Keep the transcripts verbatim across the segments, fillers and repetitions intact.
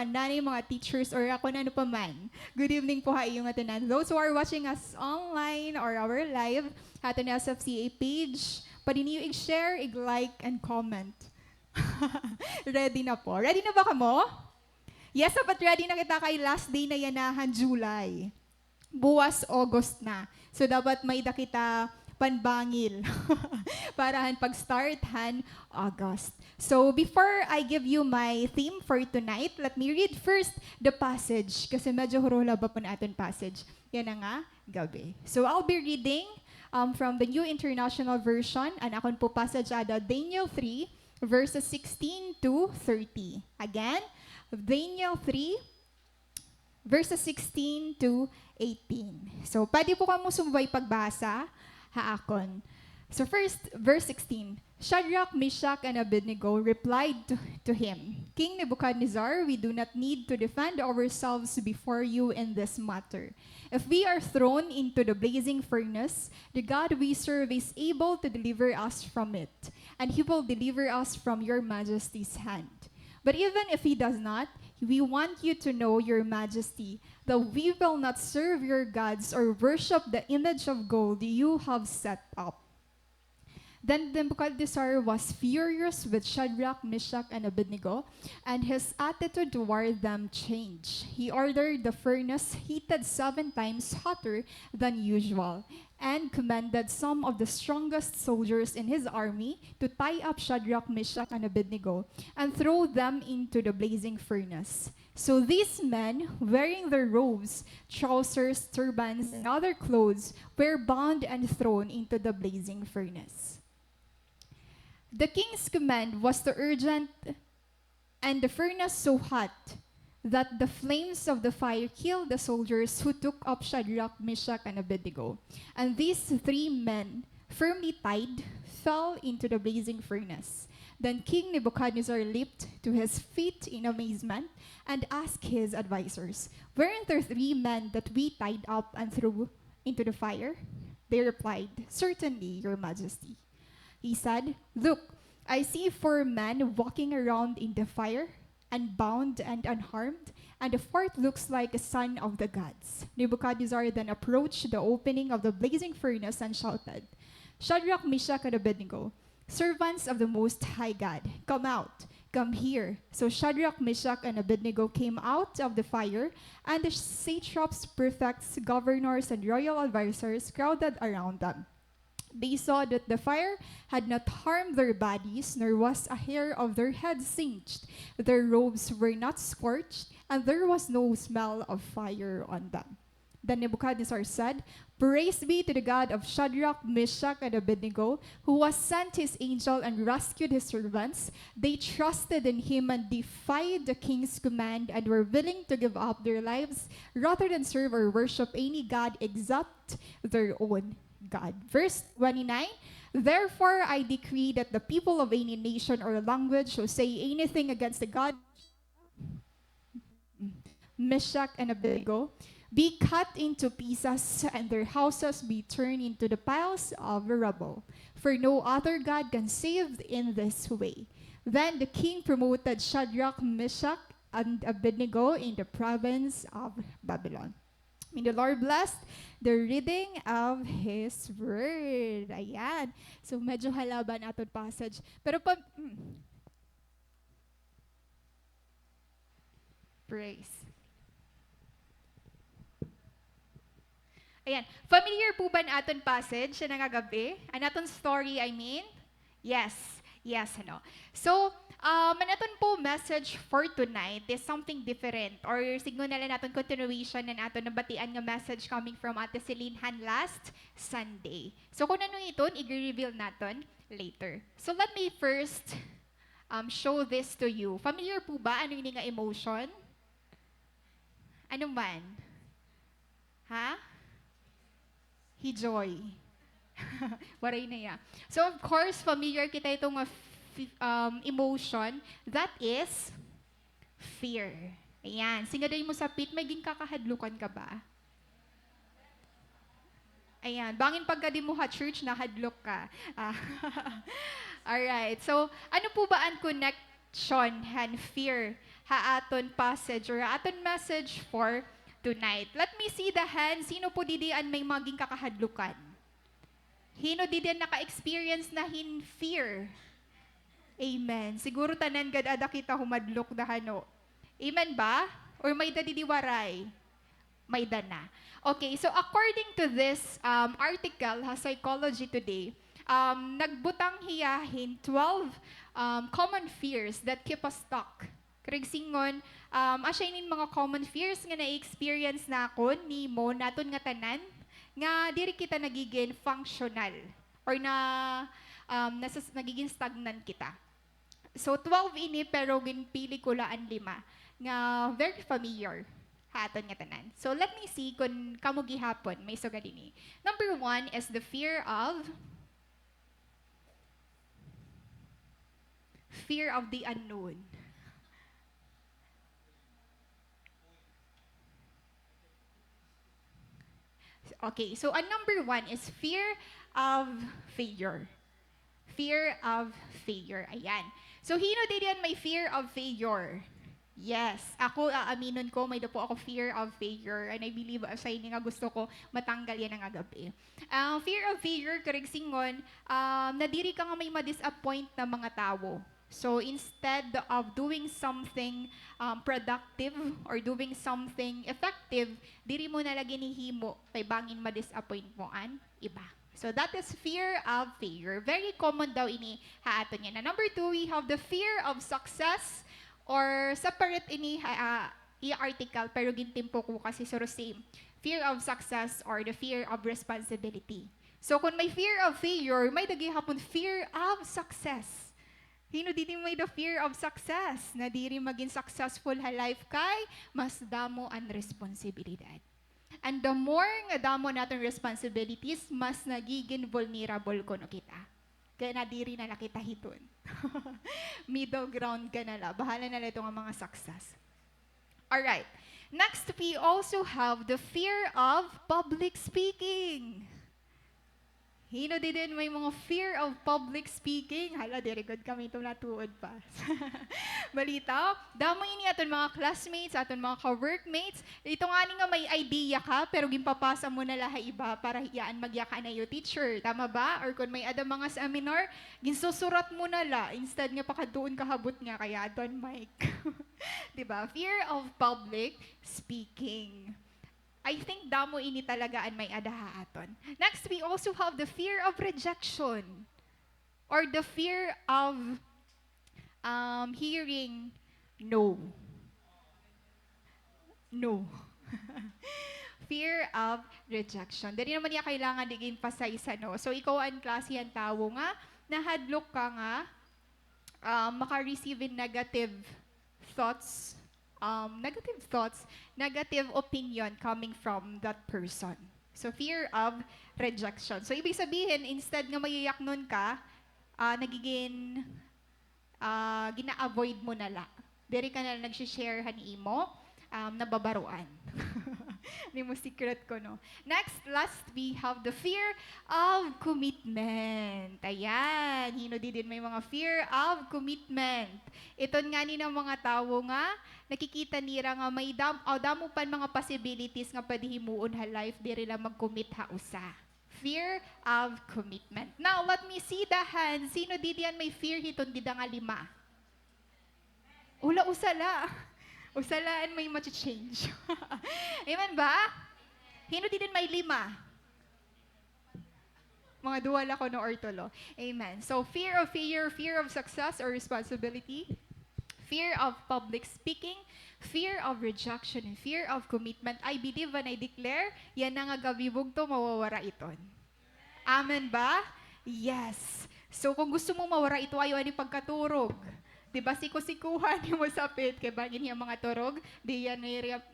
nanay, mga teachers, or kon ano pa man. Good evening po ha iyo nga tanan. Those who are watching us online or our live, ha aton S F C A page, pwede niyo i-share, i-like, and comment. Ready na po. Ready na ba kamo? Yes, dapat ready na kita kay last day na yana han July. Buwas August na. So, dapat may-ada kita panbangil para han pag-start han August. So, before I give you my theme for tonight, let me read first the passage. Kasi medyo hurula ba po an aton passage yana nga gab-i. So, I'll be reading, um, from the New International Version. An akon po passage ada Daniel three, verses sixteen to thirty. Again, Daniel three, verses sixteen to eighteen. So, pwede po kamo sumubay pagbasa ha akon. So, first, verse sixteen. Shadrach, Meshach, and Abednego replied to, to him, "King Nebuchadnezzar, we do not need to defend ourselves before you in this matter. If we are thrown into the blazing furnace, the God we serve is able to deliver us from it, and he will deliver us from your majesty's hand. But even if he does not, we want you to know, your majesty, that we will not serve your gods or worship the image of gold you have set up." Then Nebuchadnezzar was furious with Shadrach, Meshach, and Abednego, and his attitude toward them changed. He ordered the furnace heated seven times hotter than usual, and commanded some of the strongest soldiers in his army to tie up Shadrach, Meshach, and Abednego and throw them into the blazing furnace. So these men, wearing their robes, trousers, turbans, and other clothes, were bound and thrown into the blazing furnace. The king's command was so urgent and the furnace so hot that the flames of the fire killed the soldiers who took up Shadrach, Meshach, and Abednego. And these three men, firmly tied, fell into the blazing furnace. Then King Nebuchadnezzar leaped to his feet in amazement and asked his advisers, "Weren't there three men that we tied up and threw into the fire?" They replied, "Certainly, your majesty." He said, "Look, I see four men walking around in the fire, unbound and unharmed, and the fourth looks like a son of the gods." Nebuchadnezzar then approached the opening of the blazing furnace and shouted, "Shadrach, Meshach, and Abednego, servants of the Most High God, come out, come here." So Shadrach, Meshach, and Abednego came out of the fire, and the satraps, prefects, governors, and royal advisers crowded around them. They saw that the fire had not harmed their bodies, nor was a hair of their head singed. Their robes were not scorched, and there was no smell of fire on them. Then Nebuchadnezzar said, "Praise be to the God of Shadrach, Meshach, and Abednego, who has sent his angel and rescued his servants. They trusted in him and defied the king's command and were willing to give up their lives rather than serve or worship any god except their own God." Verse twenty-nine, "Therefore I decree that the people of any nation or language who say anything against the God, Meshach and Abednego, be cut into pieces, and their houses be turned into the piles of rubble. For no other God can save in this way." Then the king promoted Shadrach, Meshach, and Abednego in the province of Babylon. May the Lord bless the reading of His Word. Ayan. So, medyo halaba an aton passage. Pero pa, mm. Praise. Ayan. Familiar po ba an aton passage yana nga gab-i? An aton story, I mean? Yes. Yes, ano. So, um, an aton po message for tonight is something different, or signo na la naton continuation han aton nabatian nga message coming from Ate Celine han last Sunday. So, kon ano iton, i-reveal naton later. So, let me first, um, show this to you. Familiar po ba ano ini nga emotion? Ano man? Ha? Hi Joy. Waray na iya. So, of course, familiar kita ito nga f-, um, emotion. That is fear. Ayan. Singada imo sapit, may ginkakahadlukan ka ba? Ayan. Bangin pagkadi mo ha church, nahadlok ka. Ah. Alright. So, ano po ba an connect- tion han fear ha aton passage or ha aton message for tonight. Let me see the hands. Sino po didi an may mga ginkakahadlukan? Hin-o didi an naka-experience na hin fear? Amen. Siguro tanan gad ada kita humadlok da hano. Amen ba? Or may-ada didi waray? May-ada na. Okay, so according to this, um, article ha Psychology Today, um, nagbutang hiya hin twelve, um, common fears that keep us stuck. Karuyag sidngon, um, asya inin mga common fears nga na-experience nakon, nimo, naton nga tanan, nga diri kita nagigin functional or na, um, nasas-, nagigin stagnant kita. So, twelve ini, pero ginpili ko la an lima nga very familiar ha aton nga tanan. So, let me see kun kamo gihapon may sugad ini. Number one is the fear of, fear of the unknown. Okay, so an number one is fear of failure. Fear of failure. Ayan. So, hin-o didi an may fear of failure? Yes. Ako, aaminon ko, may-ada po ako fear of failure. And I believe, asya ini nga gusto ko matanggal yana nga gab-i. An fear of failure, karuyag sidngon, um, na diri ka nga may ma-disappoint na mga tawo. So, instead of doing something, um, productive or doing something effective, diri mo na la ginhihimo kay bangin ma-disappoint mo an iba. So, that is fear of failure. Very common daw ini ha aton yana. Number two, we have the fear of success, or separate ini ha, ah, iya article, pero gintimpo ko kasi suro same. Fear of success or the fear of responsibility. So, kun may fear of failure, may-ada gihapon fear of success. Hin-o didi may-ada fear of success? Na diri magin successful ha life kay mas damo an responsibilidad. And the more nga damo an aton responsibilities, mas nagigin vulnerable kuno kita. Kay nadiri na la kita hiton. Middle ground ka na la. Bahala na la ito nga mga success. Alright. Next, we also have the fear of public speaking. Hin-o didi an may mga fear of public speaking? Hala, diri gud kami ito natuod pa. Balita, damo ini aton mga classmates, aton mga ka-workmates. Ito ngani nga may idea ka, pero ginpapasa mo na la ha iba para hiya an magyaka han iyo teacher. Tama ba? Or kun may-ada mga seminar, ginsusurat mo na la, instead nga pakadtuon ka ha booth nga kay adto an mic. Di ba? Fear of public speaking. I think damo ini talaga an may-ada ha aton. Next, we also have the fear of rejection or the fear of, um, hearing no. No. Fear of rejection. Diri naman niya kailangan di ginpasaysa, no? So, ikaw an klase han tawo nga nahadlok ka nga, um, maka-receive hin negative thoughts, um, negative thoughts, negative opinion coming from that person. So, fear of rejection. So, ibig sabihin, instead nga mayayaknon ka, ah, nagigin, ah, gina-avoid mo na la. Diri ka na la nagsi-share han imo, um, nababaroan. Nimo secret kuno. Next, last, we have the fear of commitment. Ayan, hin-o didi an may mga fear of commitment? Iton ngani nga mga tawo nga nakikita nira nga may dam-, ah, damo pa an mga possibilities nga pwede himuon ha life, diri la mag-commit ha usa. Fear of commitment. Now, let me see the hands. Hin-o didi an may fear hiton dida nga lima? Hala, usa la. Usa la an may ma-change. Amen ba? Hin-o didi an may lima? Mga duha la kuno or tulo. Amen. So, fear of failure, fear of success or responsibility, fear of public speaking, fear of rejection, and fear of commitment. I believe and I declare, yana nga gab-i bugto, mawawara iton. Amen ba? Yes. So, kun gusto mo mawara ito, ayaw ini pagkaturog. Di ba, siko-sikohan imo sapit, kay bangin hiya mga turog, di yan,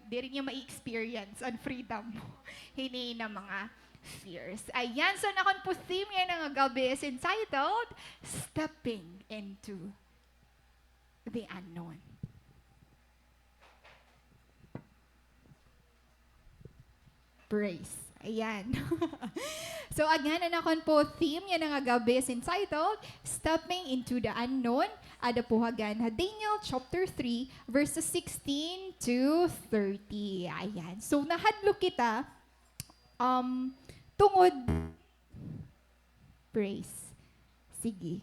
diri niya ma-experience an freedom mo. Hini na mga fears. Ayan, so an akon po theme yana nga gab-i is entitled Stepping into the Unknown. Praise. Ayan. So again, an akon po theme yana nga gab-i is entitled Stepping into the Unknown. Ada po ha, again, ha Daniel chapter three, verses sixteen to thirty. Ayan. So nahadlok kita, um, tungod, praise. Sige.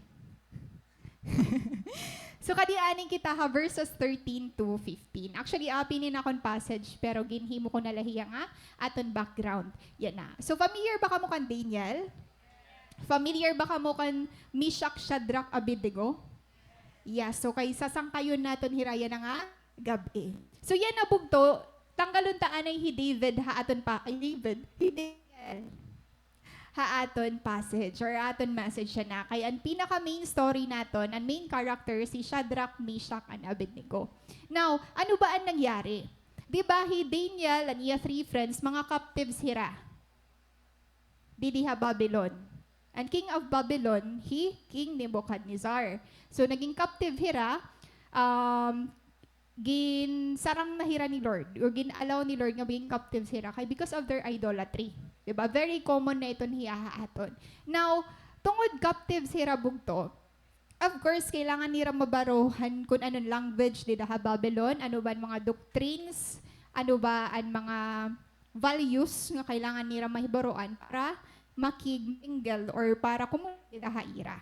So, kadi aning kita ha verses thirteen to fifteen. Actually, apin ini akon passage, pero ginhimo ko na la hiya nga aton background. Yana. So, familiar ba kamo kan Daniel? Familiar ba kamo kan Meshach, Shadrach, Abednego? Yeah, so kay sasangkayon naton hira yana nga gab-i. So, yana bugto, tanggalon ta anay hi David ha aton pa, ay, David, hi Daniel ha aton passage or aton message yana. Kay an pinaka main story naton, an main character, si Shadrach, Meshach, and Abednego. Now, ano ba an nangyari? Di ba hi Daniel and iya three friends, mga captives hira didi ha Babylon. An king of Babylon, hi King Nebuchadnezzar. So, naging captive hira, um, ginsarang na hira ni Lord, o gin-allow ni Lord nga maging captives hira kay because of their idolatry. Di ba? Very common na iton hiya ha aton. Now, tungod captives hira bugto, of course, kailangan nira mabarohan kun ano an language dida ha Babylon, ano ba an mga doctrines, ano ba an mga values nga kailangan nira mahibaroan para makig-mingle or para kumonekta dida ha ira.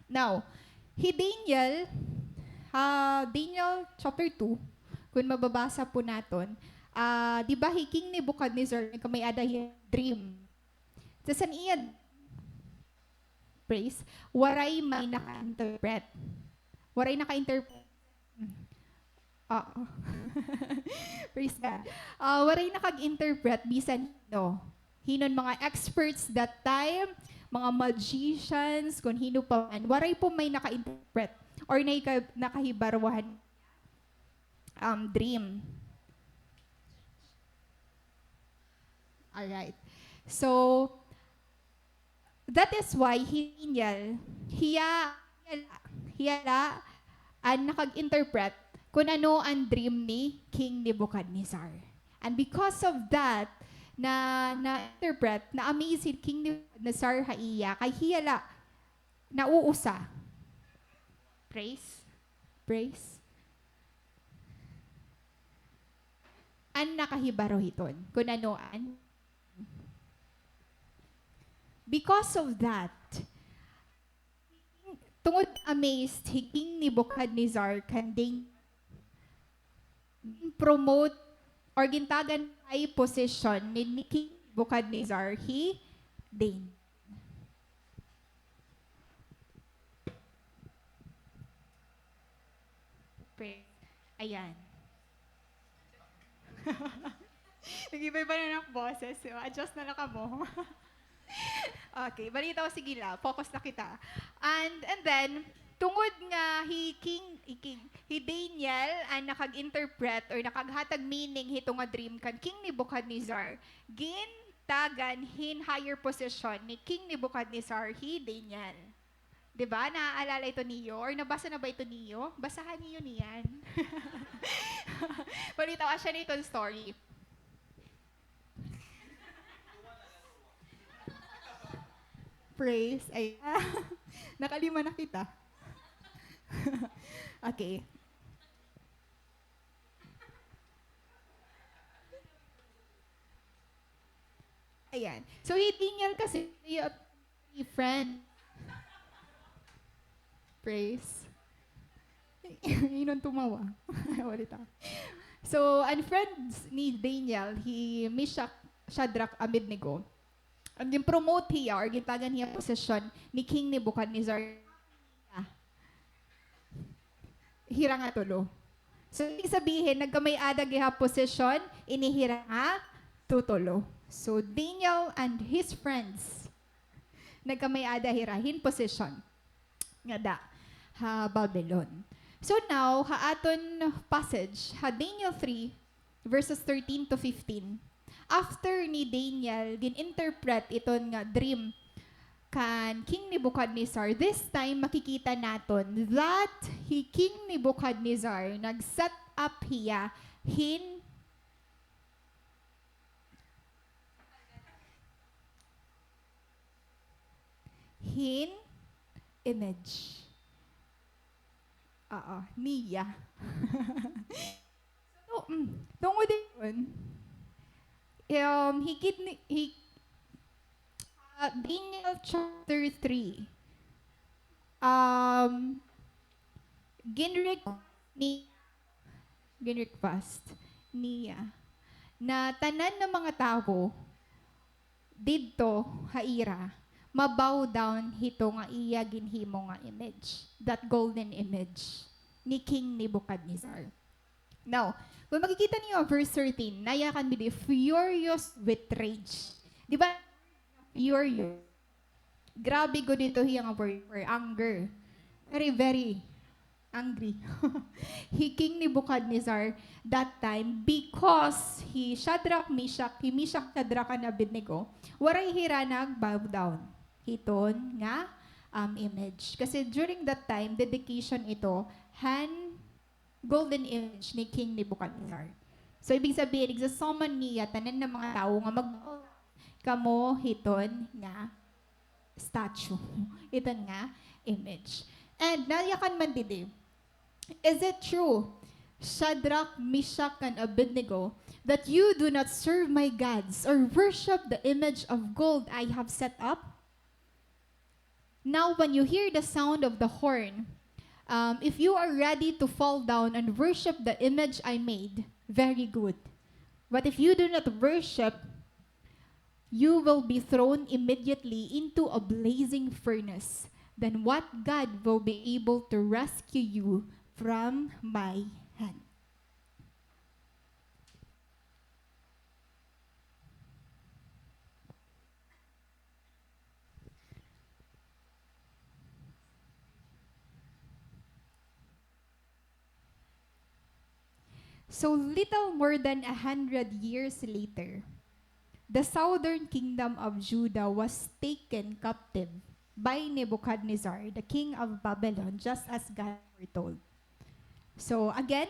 Now, hi Daniel, ha Daniel chapter two, kun mababasa po naton, ah, di ba hi King Nebuchadnezzar, nagkamay-ada hiya dream. Tas an iya, praise, waray may naka-interpret. Waray naka-interpret. Oo. Praise God. Ah, waray nakag-interpret bisan hin-o. Hin-o an mga experts that time, mga magicians, kun hin-o pa man. Waray po may naka-interpret or naika-, nakahibarohan, um, dream. Alright. So, that is why hi Daniel, hiya, hiya la, hiya la an nakag-interpret kun ano an dream ni King Nebuchadnezzar. And because of that, na, na-interpret, na-amaze hi King Nebuchadnezzar ha iya, kay hiya la nauusa. Praise. Praise. An nakahibaro hiton. Kun ano an. Because of that, tungod amazed hi King Nebuchadnezzar kan Daniel, promote or gintagan high position ni, ni King Nebuchadnezzar hi Daniel. Praise. Ayan. Nag-iba-iba na an boses, di ba? Adjust na la kamo. Okay, balitaw, sige la, focus la kita. And, and then, tungod nga hi King, hi King, hi Daniel an nakag-interpret or nakaghatag meaning hito nga dream kan King Nebuchadnezzar, gintagan hin higher position ni King Nebuchadnezzar hi Daniel. Di ba? Naaalala ito niyo? Or nabasa na ba ito niyo? Basahan niyo niyan. Balitaw, asya na iton story. Praise. Ay, nakalima na kita. Okay. Ayan. So, hi Daniel kasi, friend. Praise. Hin-o an tumawa? Wala ta. So, an friends ni Daniel, hi Meshach, Shadrach, Abednego, an gin-promote hiya or gintagan hiya posisyon ni King Nebuchadnezzar. Hira nga tulo. So, ibig sabihin, nagkamay-ada gihap posisyon ini hira nga tutulo. So, Daniel and his friends, nagkamay-ada hira hin posisyon ngada ha Babylon. So now, ha aton passage, ha Daniel three, verses thirteen to fifteen, after ni Daniel gin-interpret iton nga dream kan King Nebuchadnezzar, this time makikita naton that hi King Nebuchadnezzar nag-set up hiya hin hin image. Oo, niya. So, mm, tungod hiton, um, higit ni, hi-, ah, Daniel chapter three, um, ginrequest ni, ginrequest niya na tanan nga mga tawo didto ha ira, ma-bow down hito nga iya ginhimo nga image, that golden image ni King Nebuchadnezzar. Now, kung makikita niyo ang verse thirteen, nayakan didi, furious with rage. Di ba? Furious. Grabe gud ito hiya nga word for anger. Very, very angry. Hi King Nebuchadnezzar that time, because hi Shadrach, Meshach, hi Meshach, Shadrach, and Abednego, waray hira nag-bow down hiton nga, um, image. Kasi during that time, dedication ito han golden image ni King Nebuchadnezzar. So, ibig sabihin, igsa-summon niya tanan nga mga tawo nga mag-, kamo hiton nga statue, hiton nga image. And nayakan man didi, "Is it true, Shadrach, Meshach, and Abednego, that you do not serve my gods or worship the image of gold I have set up?" Now, when you hear the sound of the horn, um, if you are ready to fall down and worship the image I made, very good. But if you do not worship, you will be thrown immediately into a blazing furnace. Then what God will be able to rescue you from my hand? So, little more than a hundred years later, the southern kingdom of Judah was taken captive by Nebuchadnezzar, the king of Babylon, just as God foretold. So, again,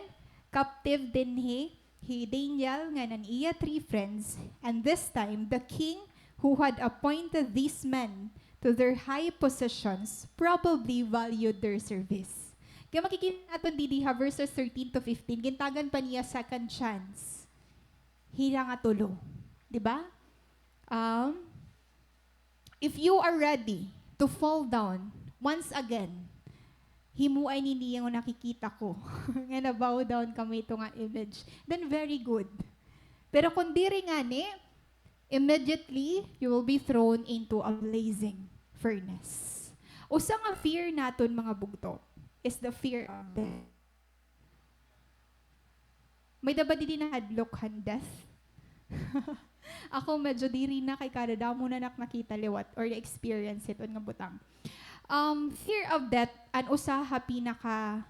captive dinhi hi Daniel ngan an iya three friends, and this time, the king who had appointed these men to their high positions probably valued their service. Kay makikita naton didi ha verses thirteen to fifteen, gintagan pa niya second chance hira nga tulo. Di ba? Um, if you are ready to fall down once again, himoa ini niya nga nakikita ko nga na-bow down kamo hito nga image, then very good. Pero kon diri ngani, immediately you will be thrown into a blazing furnace. Usa nga fear naton, mga bugto, is the fear of death. May-ada ba didi nahadlok han death? Ako medyo diri na, kay kadadamo na nak nakita liwat or na-experience hiton nga butang. Um, fear of death, an usa ha pinaka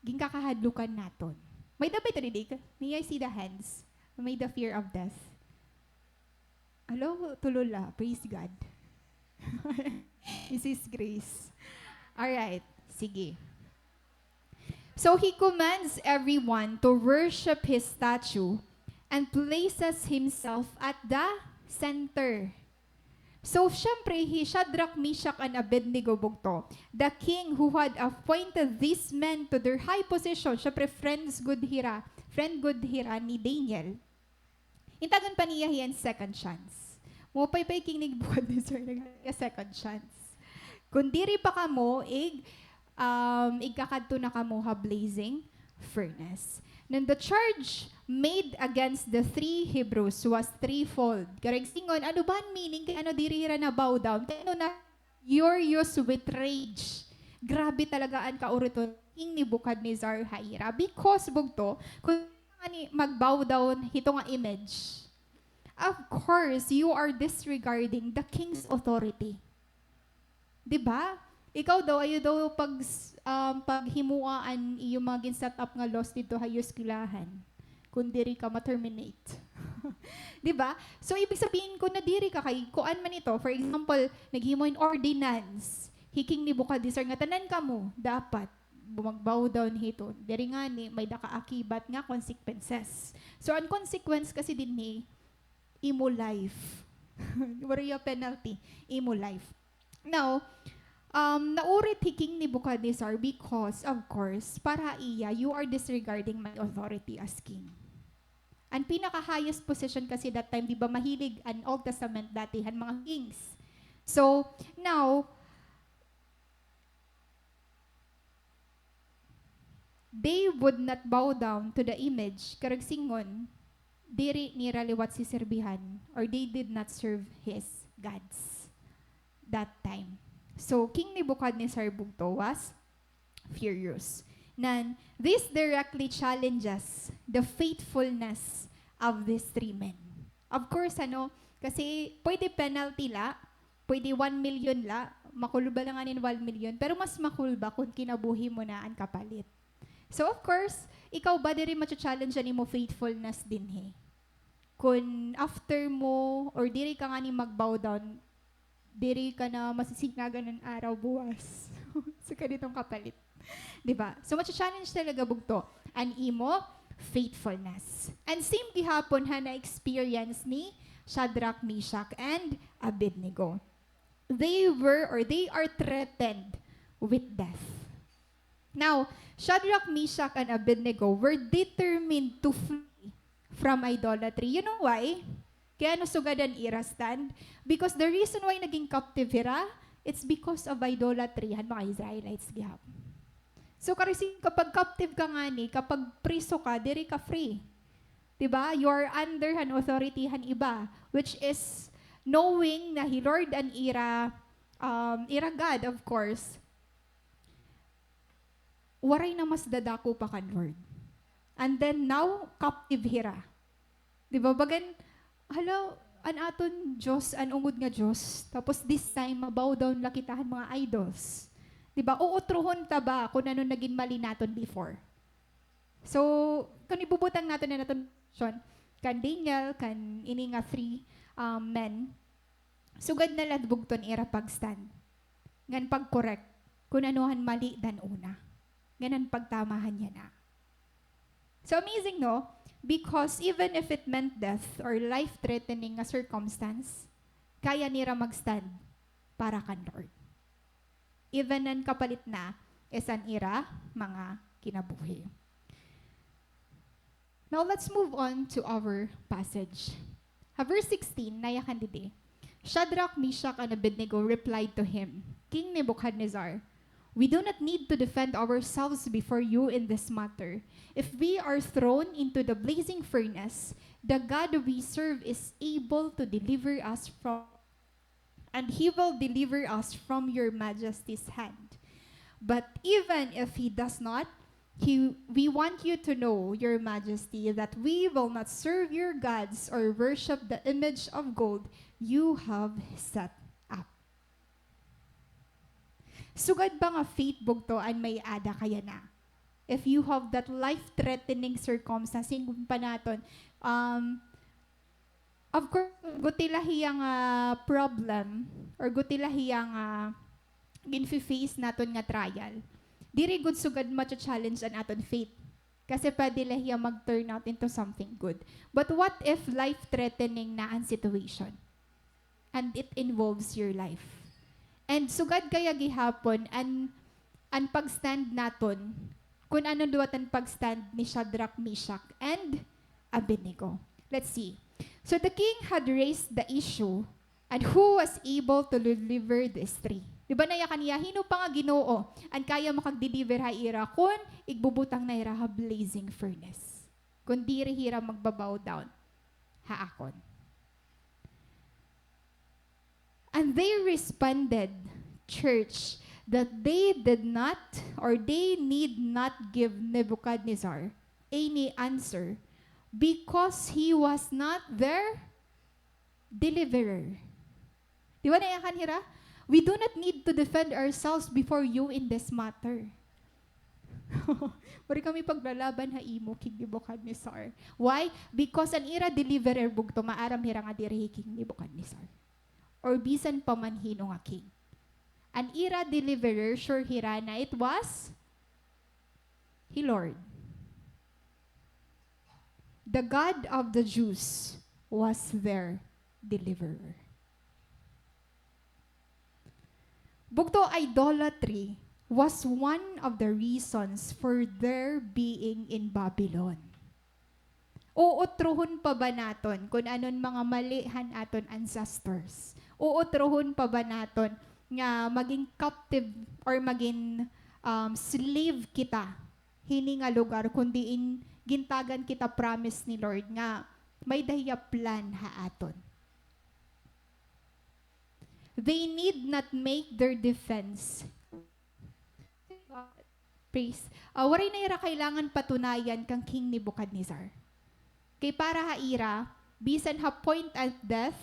ginkakahadlokan naton. May-ada ba ito didi? May I see the hands? May-ada fear of death? Hello, tulo la. Praise God. Misis Grace. All right. Sige. So he commands everyone to worship his statue and places himself at the center. So, syempre, hi Shadrach, Meshach, and Abednego, bugto, the king who had appointed these men to their high position, syempre, friends gud hira, friend gud hira ni Daniel. Gintagan pa niya hiya hin second chance. Maupay pa hi King Nebuchadnezzar naghiya second chance. Kon diri pa kamo, ig-, um, igkakadto na kamo ha blazing furnace. Then the charge made against the three Hebrews was threefold. Karuyag sidngon, ano ba an meaning? Kay ano diri hira na-bow down? Kay ano na furious with rage. Grabe talaga an kauriton ni King Nebuchadnezzar ha ira. Because, bugto, kon ngani mag-bow down hito nga image, of course, you are disregarding the king's authority. Di ba? Ikaw daw, ayaw daw pag-, um, paghimoa an iyo mga gin-set up nga laws didto ha iyo eskwelahan. Kon diri ka ma-terminate. Di ba? So, ibig sabihin kon nadiri ka kay kuan man ito. For example, naghimo hin ordinance hi King Nebuchadnezzar nga tanan kamo dapat mag-bow down hiton. Diri ngani, may-ada kaakibat nga consequences. So, an consequence kasi dinhi, imo life. Waray ya penalty, imo life. Now, um, naurit hi King Nebuchadnezzar because, of course, para ha iya, "You are disregarding my authority as king." An pinaka-highest position kasi that time, di ba, mahilig an Old Testament dati han mga kings. So, now, they would not bow down to the image, karuyag sidngon, diri nira liwat siserbihan, or they did not serve his gods that time. So, King Nebuchadnezzar bugto was furious. Nan, this directly challenges the faithfulness of these three men. Of course, ano, kasi pwede penalty la, pwede one million la, makulba la nganin one million, pero mas makulba kun kinabuhi mo na an kapalit. So, of course, ikaw ba diri macha-challenge an imo faithfulness dinhi? Kun after mo, or diri ka ngani mag-bow down, diri ka na masisingagan an araw buwas. Sugad hiton kapalit. Di ba? So, macha-challenge talaga bugto an imo faithfulness. And same gihapon han na-experience ni Shadrach, Meshach, and Abednego. They were, or they are threatened with death. Now, Shadrach, Meshach, and Abednego were determined to flee from idolatry. You know why? Kay ano sugad an ira stand? Because the reason why naging captive hira, it's because of idolatry han mga Israelites gihapon. So, karuyag sidngon, kapag captive ka ngani, kapag priso ka, diri ka free. Di ba? You are under han authority han iba, which is knowing na hi Lord an ira, um, ira God, of course. Waray na mas dadako pa kan Lord. And then now, captive hira. Di ba? Bagan, hala, an aton Diyos, an ungod nga Diyos. Tapos this time, ma-bow down la kita han mga idols. Di ba? Uutrohon ta ba kun ano nagin mali naton before? So, kun ibubutang naton an aton atensyon kan Daniel, kan ini nga three, um, men, sugad na la bugto an ira pag-stand ngan pag-correct kun ano han mali dan una, ngan an pagtama han yana. So amazing, no? Because even if it meant death or life-threatening nga circumstance, kaya nira mag-stand para kan Lord. Even an kapalit na is an ira mga kinabuhi. Now let's move on to our passage. Ha verse sixteen, nayakan didi, "Shadrach, Meshach, and Abednego replied to him, 'King Nebuchadnezzar, we do not need to defend ourselves before you in this matter. If we are thrown into the blazing furnace, the God we serve is able to deliver us from, and he will deliver us from your majesty's hand. But even if he does not, he, we want you to know, your majesty, that we will not serve your gods or worship the image of gold you have set up.'" Sugad ba nga faith bugto an may-ada ka yana? If you have that life-threatening circumstance, sidngon pa naton, um, of course, guti la hiya nga problem, or guti la hiya nga ginfe-face naton nga trial, diri gud sugad macha-challenge an aton faith. Kasi pwede la hiya mag-turn out into something good. But what if life-threatening na an situation? And it involves your life. And sugad kaya gihapon an, an pag-stand naton, kun ano liwat an pag-stand ni Shadrach, Meshach, and Abednego. Let's see. So the king had raised the issue, "And who was able to deliver these three?" Di ba nayakan hiya, hin-o pa nga Ginoo an kaya makag-deliver ha ira kun igbubutang na hira ha blazing furnace? Kun diri hira magba-bow down ha akon. And they responded, church, that they did not, or they need not give Nebuchadnezzar any answer because he was not their deliverer. Di ba nayakan hira? "We do not need to defend ourselves before you in this matter." Waray kami paglalaban ha imo, King Nebuchadnezzar. Why? Because an ira deliverer bugto, maaram hira nga diri hi King Nebuchadnezzar. Or bisan pa man hin-o nga king. An ira deliverer, sure hira na it was hi Lord. The God of the Jews was their deliverer. Bugto, idolatry was one of the reasons for their being in Babylon. Uutrohon pa ba naton kun ano an mga mali han aton ancestors? Uutrohon pa ba naton nga magin captive or magin, um, slave kita hini nga lugar, kun diin gintagan kita promise ni Lord nga may-ada hiya plan ha aton? They need not make their defense. Praise. Ah, waray na ira kailangan patunayan kan King Nebuchadnezzar. Kay para ha ira, bisan ha point of death,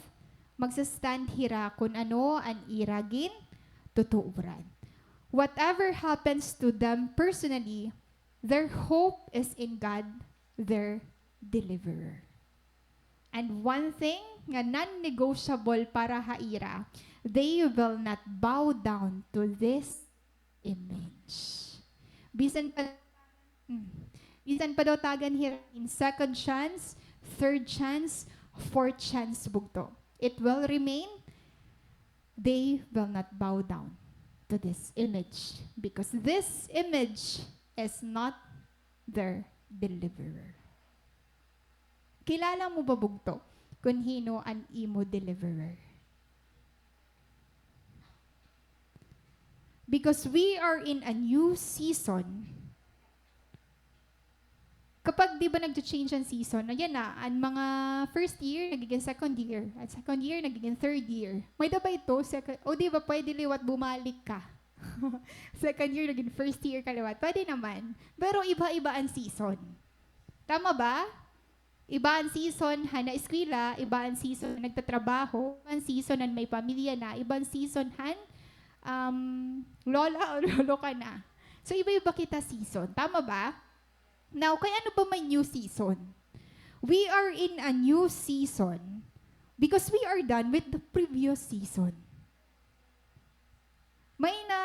magsa-stand hira kun ano an ira gintutuoran. Whatever happens to them personally, their hope is in God, their deliverer. And one thing nga non-negotiable para ha ira, they will not bow down to this image. Bisan pa, mm, bisan pa daw tagan hira hin second chance, third chance, fourth chance, bugto, it will remain, they will not bow down to this image because this image is not their deliverer. Kilala mo ba, bugto, kun hin-o an imo deliverer? Because we are in a new season. Kapag, di ba, nagcha-change an season, ayan na, an mga first year, nagigin second year. An second year, nagigin third year. May-ada ba ito? Second, o, di ba, pwede liwat bumalik ka. Second year, nagin first year ka liwat. Pwede naman. Pero iba-iba an season. Tama ba? Iba an season han naeskwela, iba an season han nagtatrabaho, iba an season han may pamilya na, iba an season han, um, lola o lolo ka na. So, iba-iba kita season. Tama ba? Now, kay ano ba may new season? We are in a new season because we are done with the previous season. May na,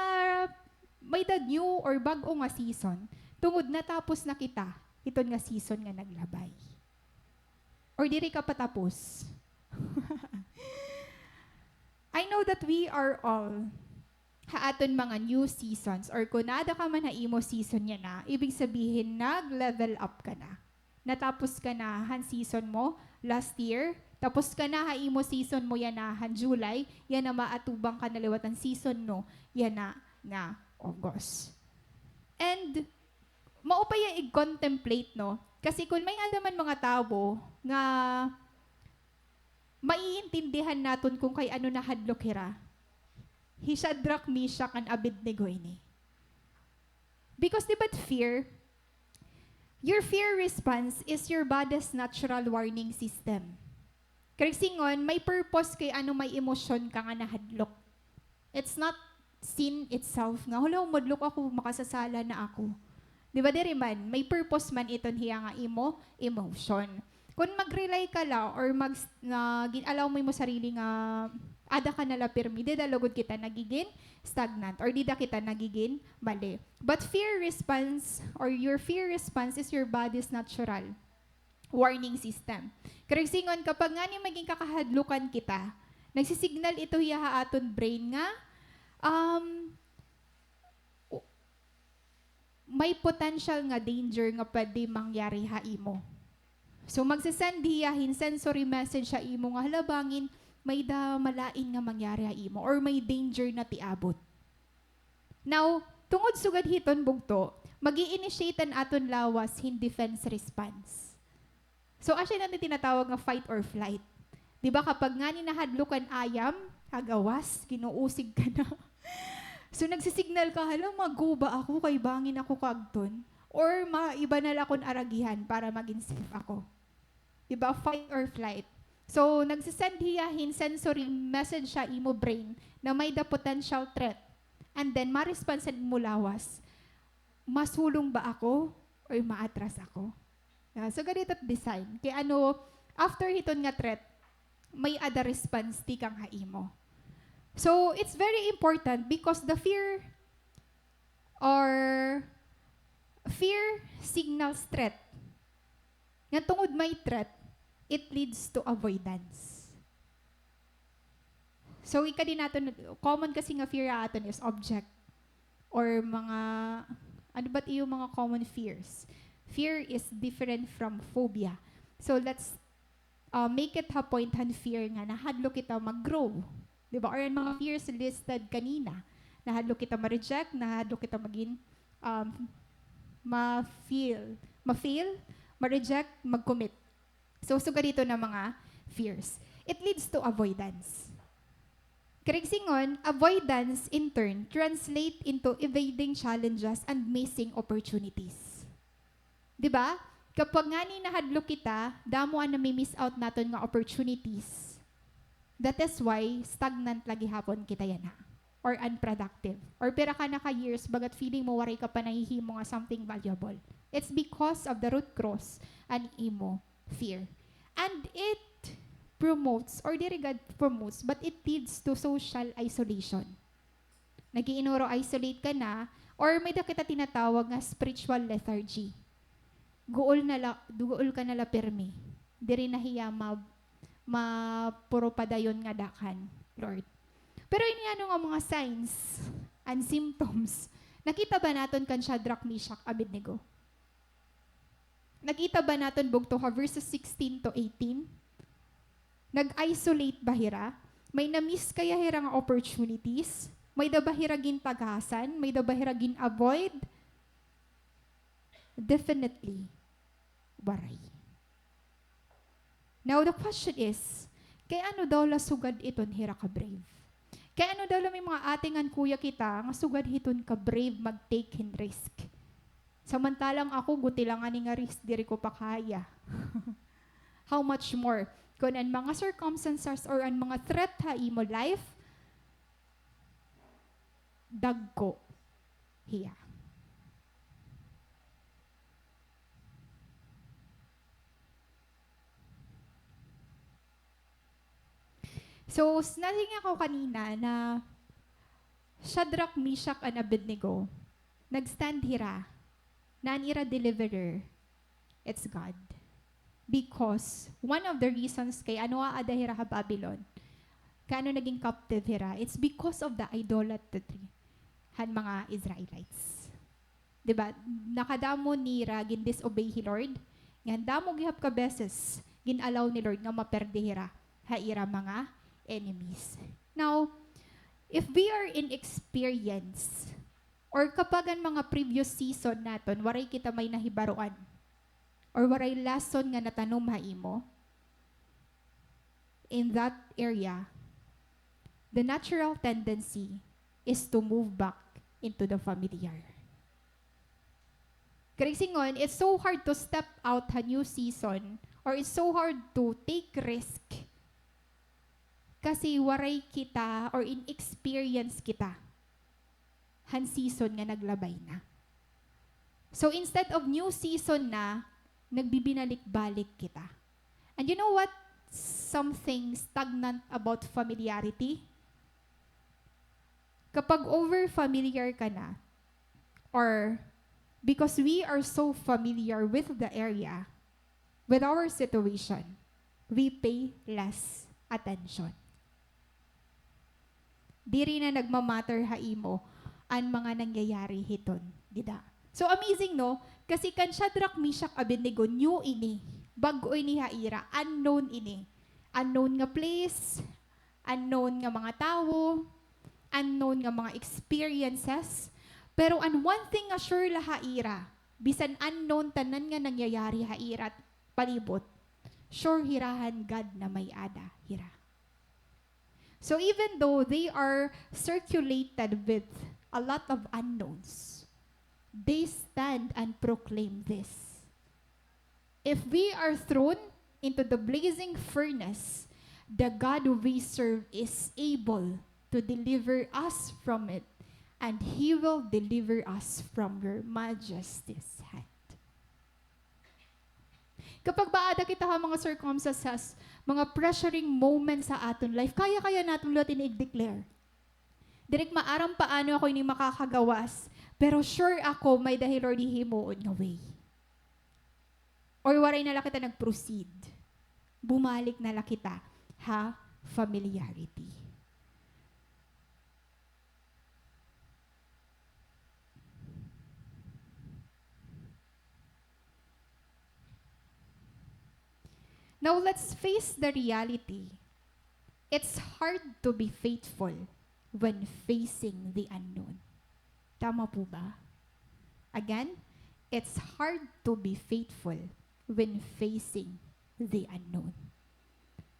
may-ada new or bag-o nga season tungod natapos na kita hiton nga season nga naglabay. Or diri ka pa tapos? I know that we are all ha aton mga new seasons, or kun naada ka man ha imo season yana, ibig sabihin, nag-level up ka na. Natapos ka na han season mo last year, tapos ka na ha imo season mo yana han July, yana maatubang ka na liwat han season mo yana nga August. And mao pa iya i-contemplate, no? Kasi kun may-ada man mga tawo nga maiintindihan naton kun kay ano nahadlok hira, hi Shadrach, Meshach, and Abednego ini. Because, di ba, fear, your fear response is your body's natural warning system. Karuyag sidngon, may purpose kay ano may emosyon ka nga nahadlok. It's not sin itself nga, "Hala, mahadlok ako, makasasala na ako." Di ba, diri man, may purpose man iton hiya nga imo emotion. Kun mag-rely ka la or mag-, na, gin-allow mo imo sarili nga ada ka na la pirmi, dida lugod kita nagigin stagnant or dida kita nagigin mali. But fear response or your fear response is your body's natural warning system. Karuyag sidngon, kapag ngani may ginkakahadlukan kita, nagsisignal ito hiya ha aton brain nga, um, may potential nga danger nga pwede mangyari ha imo. So, magse-send hiya hin sensory message ha imo nga, "Hala, bangin may-ada malain nga mangyari ha imo or may danger na tiabot." Now, tungod sugad hiton bugto, mag-i-initiate an aton lawas hin defense response. So, asya na tinatawag nga fight or flight. Di ba, kapag ngani nahadlok an ayam ha gawas, ginuusig ka na. So, nagsisignal ka, "Hala, maguba ako kay bangin ako kaagton." Or ma-, iba na la akon aragihan para magin safe ako. Di ba? Fight or flight. So, nagsisend hiya hin sensory message ha imo brain na may-ada potential threat. And then, ma-response an imo lawas, "Masulong ba ako or maatras ako?" Ah, so, ganito it design. Kay ano, after hiton nga threat, may-ada response tikang ha imo. So, it's very important because the fear or fear signals threat. Nga tungod may threat, it leads to avoidance. So, ikadi naton, common kasi nga fear ha aton is object or mga, ano ba't iyo mga common fears? Fear is different from phobia. So, let's, uh, make it ha point han fear nga nahadlok kita mag-grow. Di ba? Or an mga fears listed kanina. Nahadlok kita ma-reject, nahadlok kita magin, um, ma-feel, ma-fail, ma-reject, mag-commit. So, sugad hito na mga fears. It leads to avoidance. Karuyag sidngon, avoidance in turn translate into evading challenges and missing opportunities. Di ba? Kapag ngani nahadlok kita, damo an nami-miss out naton nga opportunities. That is why stagnant la gihapon kita yana. Or unproductive. Or pira ka na ka years, bagat feeling mo waray ka pa nahihimo nga something valuable. It's because of the root cause an imo fear. And it promotes, or diri gad promotes, but it leads to social isolation. Nag-iinuro isolate ka na, or may da kita tinatawag nga spiritual lethargy. Guol na la, guol ka na la pirmi. Diri na hiya ma-, mapuro padayon ngada kan Lord. Pero ini ano nga mga signs and symptoms, nakita ba naton kan Shadrach, Meshach, Abednego? Nakita ba naton bugto ha verses sixteen to eighteen? Nag-isolate ba hira? May na-miss kaya hira nga opportunities? May da ba hira gintagasan? May da ba hira gin-avoid? Definitely, waray. Now, the question is, kay ano daw la sugad iton hira ka-brave? Kay ano daw la may mga ate ngan kuya kita nga sugad hiton ka-brave mag-take hin risk? Samantala ako, guti la ngani nga risk, diri ko pa kaya. How much more kon an mga circumstances or an mga threat ha imo life, dagko hiya. So, s-, nasiring ako kanina na Shadrach, Meshach, and Abednego, nag-stand hira na an ira deliverer, it's God. Because one of the reasons kay ano aada hira ha Babylon, kay ano naging captive hira, it's because of the idolatry han mga Israelites. Di ba? Nakadamo nira gin-disobey hi Lord. Ngan damo gihap ka beses, gin-allow ni Lord nga maperde hira ha ira mga enemies. Now, if we are inexperienced, or kapag an mga previous season naton, waray kita may nahibaroan, or waray lesson nga natanom ha imo, in that area, the natural tendency is to move back into the familiar. Karuyag sidngon, it's so hard to step out ha new season, or it's so hard to take risk, kasi waray kita or inexperience kita han season nga naglabay na. So, instead of new season na, nagbibinalik-balik kita. And you know what? Something stagnant about familiarity. Kapag over-familiar ka na, or because we are so familiar with the area, with our situation, we pay less attention. Diri na nagma-matter ha imo an mga nangyayari hiton dida. So amazing, no? Kasi kan Shadrach, Meshach, Abednego, new ini. Bag-o ini ha ira. Unknown ini. Unknown nga place, unknown nga mga tawo, unknown nga mga experiences. Pero an one thing nga sure la ha ira, bisan unknown tanan nga nangyayari ha ira palibot, sure hira han God na may-ada hira. So even though they are circulated with a lot of unknowns, they stand and proclaim this. If we are thrown into the blazing furnace, the God we serve is able to deliver us from it, and He will deliver us from your majesty's hand. Kapag baada kita ha mga circumstances, mga pressuring moments sa aton life, kaya-kaya naton liwat ini i-declare. Diri ko maaram paano ako ini makakagawas, pero sure ako may-ada hi Lord hihimuon nga way. Or waray na la kita nag-proceed. Bumalik na la kita ha familiarity. Now, let's face the reality. It's hard to be faithful when facing the unknown. Tama po ba? Again, it's hard to be faithful when facing the unknown.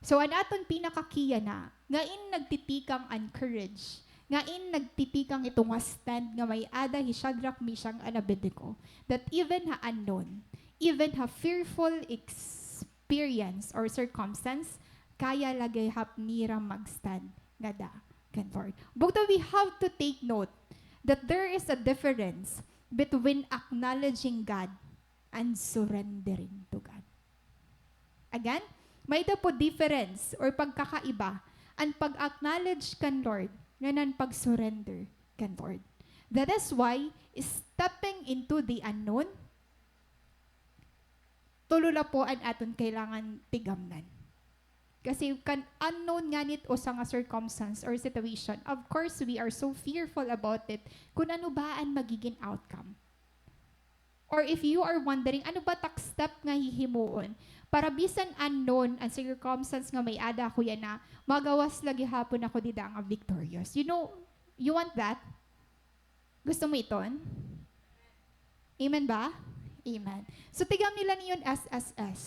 So, an aton pinakakiya na, ngain nagtitikang an courage, ngain nagtitikang ito nga stand nga may-ada hi Shadrach, Meshach, and Abednego, that even ha unknown, even ha fearful experience or circumstance, kaya la gihap nira mag-stand ngada kan Lord. Bugto, we have to take note that there is a difference between acknowledging God and surrendering to God. Again, may-ada po difference or pagkakaiba an pag-acknowledge kan Lord ngan an pag-surrender kan Lord. That is why stepping into the unknown, tulo la po an aton kailangan tigamnan. Kasi kan unknown nganit usa nga circumstance or situation, of course, we are so fearful about it, kun ano ba an magigin outcome. Or if you are wondering, ano ba tak step nga hihimuon para bisan unknown an circumstance nga may-ada ako yana, magawas la gihapon ako dida nga victorious. You know, you want that? Gusto mo iton? Amen ba? Amen. So, tigamni la niyon S S S.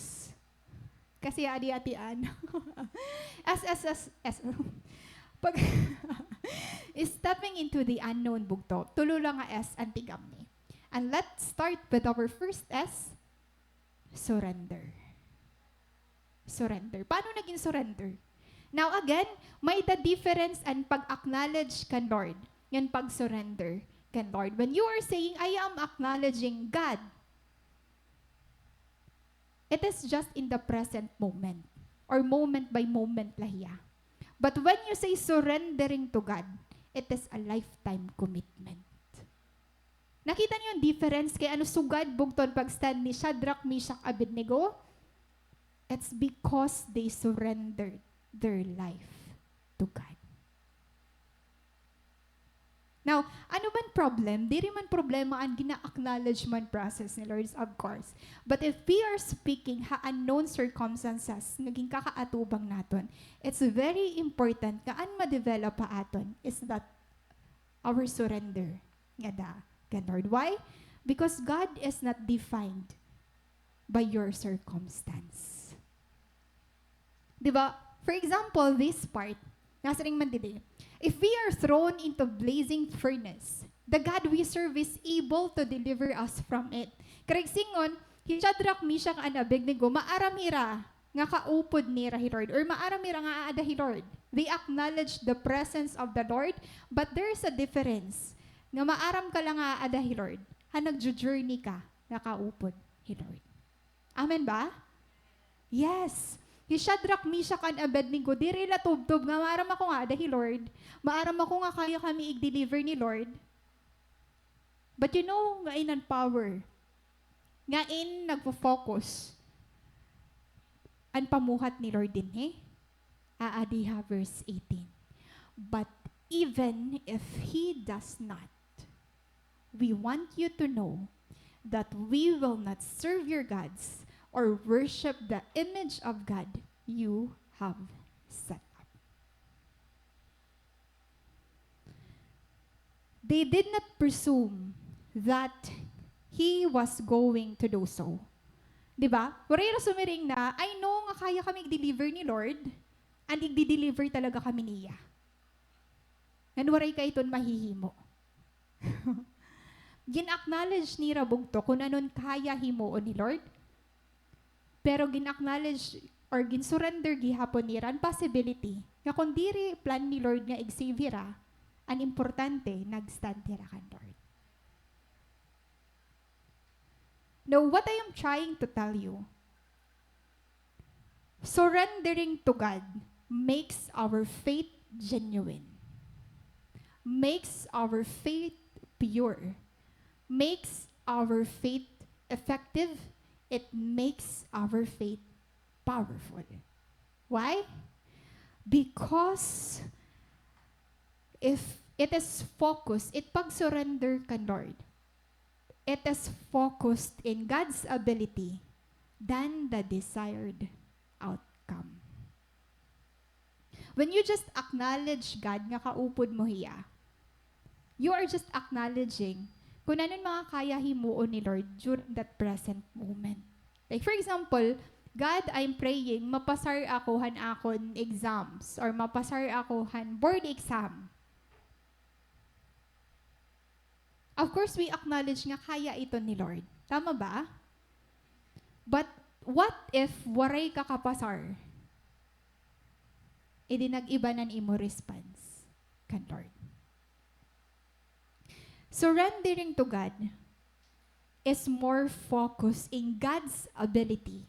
Kasi adi atian. S S S S. Pag stepping into the unknown, bugto. Tulo la nga S an tigamni. And let's start with our first S, surrender. Surrender. Paano nagin surrender? Now again, may-ada difference an pag-acknowledge kan Lord ngan pag-surrender kan Lord. When you are saying, "I am acknowledging God," it is just in the present moment or moment by moment la hiya. But when you say surrendering to God, it is a lifetime commitment. Nakita niyo an difference kay ano sugad bugto an pag-stand ni Shadrach, Meshach, Abednego? It's because they surrendered their life to God. Now, ano man problem? Diri man problema an gina-acknowledge man process ni Lord, of course. But if we are speaking ha unknown circumstances nga ginkakaatubang naton, it's very important nga an ma-develop ha aton is that our surrender ngada kan Lord. Why? Because God is not defined by your circumstance. Di ba? For example, this part, nasiring man didi, "If we are thrown into blazing furnace, the God we serve is able to deliver us from it." Karuyag sidngon, hi Shadrach, Meshach, and Abednego, maaram hira nga kaupod nira hi Lord, or maaram hira nga aada hi Lord. They acknowledge the presence of the Lord, but there is a difference. Nga maaram ka la nga aada hi Lord, ha nagjo-journey ka nga kaupod hi Lord. Amen ba? Yes. Hi Shadrach, Meshach, and Abednego, diri la tubtob nga maaram ako nga aada hi Lord. Maaram ako nga kaya kami ig-deliver ni Lord. But you know, ngain an power, ngain nagfo-focus an pamuhat ni Lord dinhi? Aadi ha verse eighteen. But even if He does not, we want you to know that we will not serve your gods or worship the image of God you have set up. They did not presume that he was going to do so. Di ba? Waray hira sumiring na, "I know nga kaya kami ig-deliver ni Lord, and igdi-deliver talaga kami niya." Ngan waray kay iton mahihimo. Gin-acknowledge nira bugto kun ano an kaya himuon ni Lord. Pero gin-acknowledge or gin-surrender gihapon nira an possibility nga kon diri plan ni Lord nga ig-save hira, an importante, nag-stand hira kan Lord. Now, what I am trying to tell you, surrendering to God makes our faith genuine, makes our faith pure, makes our faith effective, it makes our faith powerful. Why? Because if it is focused, it pag-surrender kan Lord, it is focused in God's ability than the desired outcome. When you just acknowledge God nga kaupod mo hiya, you are just acknowledging kun ano an mga kaya himuon ni Lord during that present moment. Like, for example, "God, I'm praying, mapasar ako han akon exams or mapasar ako han board exam." Of course, we acknowledge nga kaya iton ni Lord. Tama ba? But what if waray ka kapasar? Edi nag-iba na an imo response kan Lord. Surrendering to God is more focused in God's ability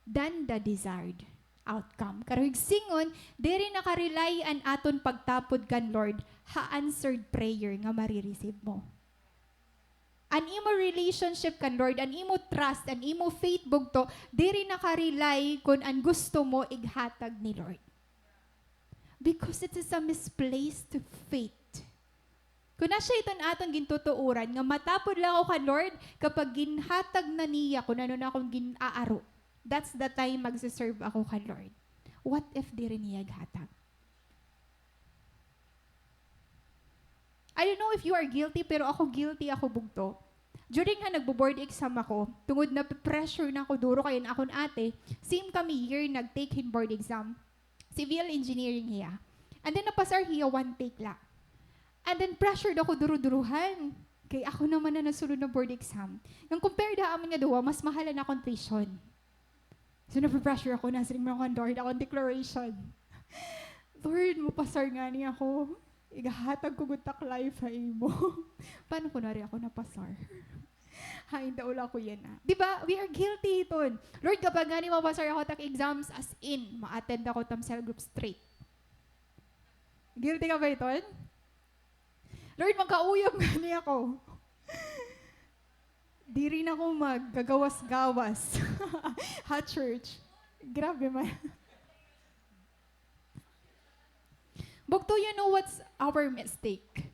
than the desired outcome. Karuyag sidngon, diri naka-rely an aton pagtapod kan Lord ha answered prayer nga mare-receive mo. An imo relationship kan Lord, an imo trust, an imo faith, bugto, diri naka-rely kon an gusto mo ighatag ni Lord. Because it is a misplaced faith. Kon asya iton aton gintutuoran nga matapod la ako kan Lord kapag ginhatag na niya kon ano an akon gin-aaro. That's the time magse-serve ako kan Lord. What if diri niya ighatag? I don't know if you are guilty, pero ako guilty ako, bugto. During ha nagbo-board exam ako, tungod nape-pressure na ako duro kay an akon ate, same kami year nag-take hin board exam. Civil engineering hiya. And then napasar hiya one take la. And then pressured ako duro-durohan. Kay ako naman an nasunod na board exam. Ngan compared ha amon nga duha, mas mahal an akon tuition. So, nape-pressure ako, nasiring man ako kan Lord, akon declaration, "Lord, mapasar ngani ako. Ighahatag ko gud tak life ha imo." Paano kunwari ako napasar? Hain daw la ako yana. Di ba? We are guilty hiton. "Lord, kapag ngani mapasar ako tak exams, as in, ma-attend ako tam cell group straight." Guilty ka ba hiton? "Lord, magkauyab ngani ako. Diri na ako maggagawas-gawas ha church." Grabe man. Bugto, you know what's our mistake?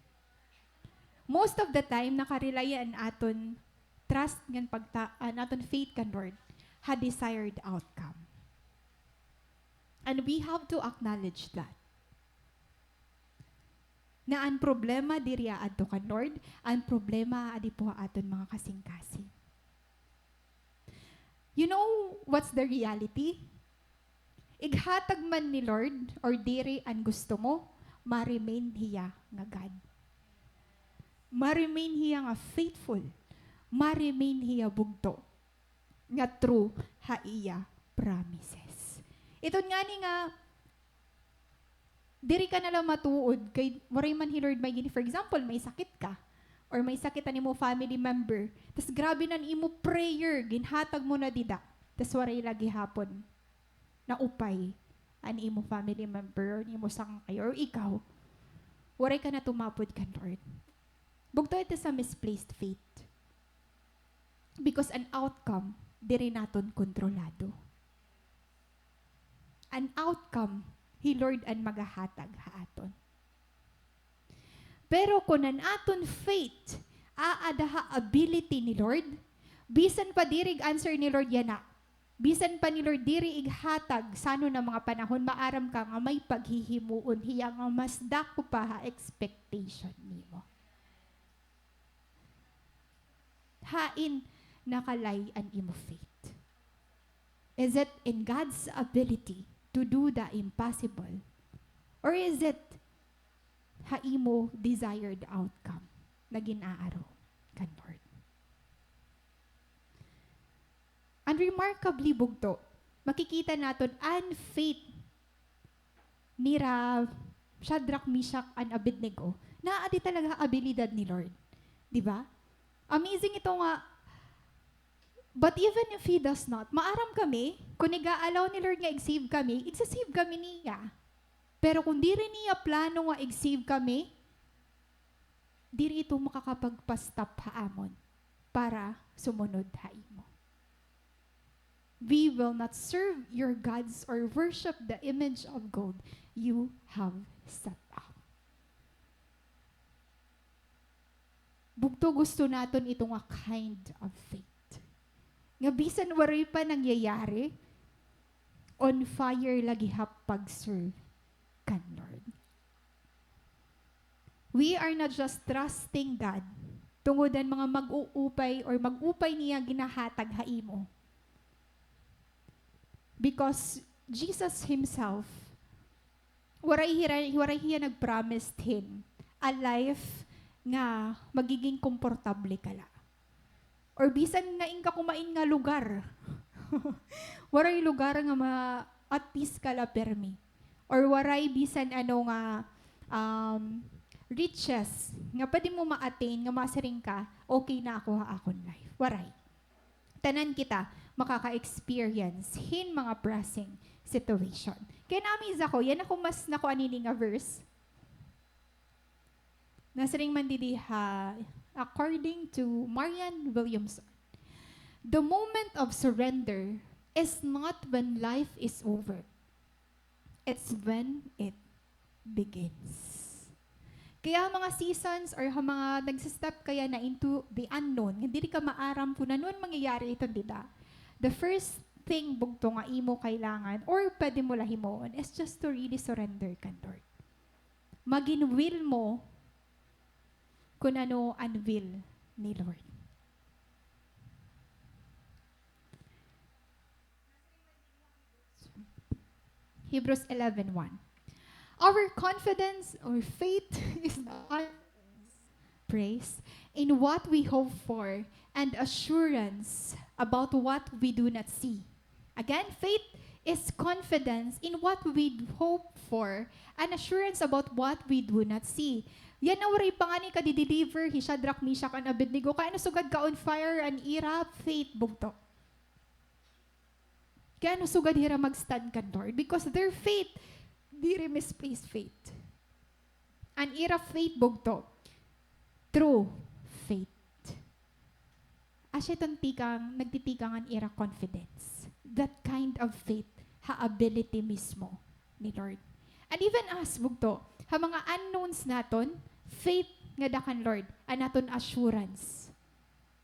Most of the time, naka-rely an aton trust ngan pagta-, an aton faith kan Lord ha desired outcome. And we have to acknowledge that. Na an problema diri aadto kan Lord, an problema aadi po ha aton mga kasingkasing. You know what's the reality? Ighatag man ni Lord or diri an gusto mo, ma-remain hiya nga God. Ma-remain hiya nga faithful. Ma-remain hiya bugto nga true ha iya promises. Iton ngani nga diri ka na la matuod kay waray man hi Lord may gin-, for example, may sakit ka, or may sakit an imo family member, tas grabe na an imo prayer, ginhatag mo na dida, tas waray la gihapon naupay an imo family member, or an imo sangkay, or ikaw, waray ka na tumapod kan Lord. Bugto, it is a misplaced faith. Because an outcome, diri naton kontrolado. An outcome, hi Lord an magahatag ha aton. Pero kon an aton faith aada ha ability ni Lord, bisan pa diri ig-answer ni Lord yana, bisan pa ni Lord diri ighatag sanon nga mga panahon, maaram ka nga may paghihimuon hiya nga mas dako pa ha expectation nimo. Hain nakalay an imo faith? Is it in God's ability to do the impossible? Or is it ha imo desired outcome na gin-aaro kan Lord? And remarkably, bugto, makikita naton an faith nira Shadrach, Meshach, and Abednego, naadi talaga ha abilidad ni Lord. Di ba? Amazing ito nga, but even if He does not, maaram kami, kon iga-allow ni Lord nga ig-save kami, igsa-save kami niya. Pero kon diri niya plano nga ig-save kami, diri ito makakapagpa-stop ha amon para sumunod ha imo. We will not serve your gods or worship the image of gold you have set up. Bugto, gusto naton ito nga kind of faith. Nga bisan waray pa nangyayari, On fire lagi ha pag-serve kan Lord. We are not just trusting God tungod an mga mag-uupay or mag-upay niya ginahatag ha imo. Because Jesus himself, waray hira-, waray hiya nag-promise hin a life nga magiging komportable ka la. Or bisan nga in ka kumain nga lugar. Waray lugar nga ma-, at peace ka la pirmi. Or waray bisan ano nga, um, riches nga pwede mo ma-attain nga masiring ka, "Okay na ako ha akon life." Waray. Tanan kita makaka-experience hin mga pressing situation. Kay na-amaze ako, yana ko mas nakuan ini nga verse. Nasiring man didi ha, according to Marianne Williamson, "The moment of surrender is not when life is over. It's when it begins." Kaya ha mga seasons or ha mga nagsi-step ka yana into the unknown, nga diri ka maaram kun ano an mangyayari iton dida, the first thing bugto nga imo kailangan or pwede mo la himuon is just to really surrender kan Lord. Magin will mo kun ano an will ni Lord. Hebrews eleven one. Our confidence or faith is not, praise, in what we hope for and assurance about what we do not see. Again, faith is confidence in what we hope for and assurance about what we do not see. Yana waray pa ngani ka di-deliver hi Shadrach, Meshach, and Abednego. Kay ano sugad ka on fire an ira faith bugto. Kay ano sugad hira mag-stand kan Lord? Because their faith, diri misplaced faith. An ira faith bugto, true faith. Asya iton tikang, nagtitikang an ira confidence. That kind of faith ha ability mismo ni Lord. And even us, bugto, ha mga unknowns naton, faith ngada kan Lord, an aton assurance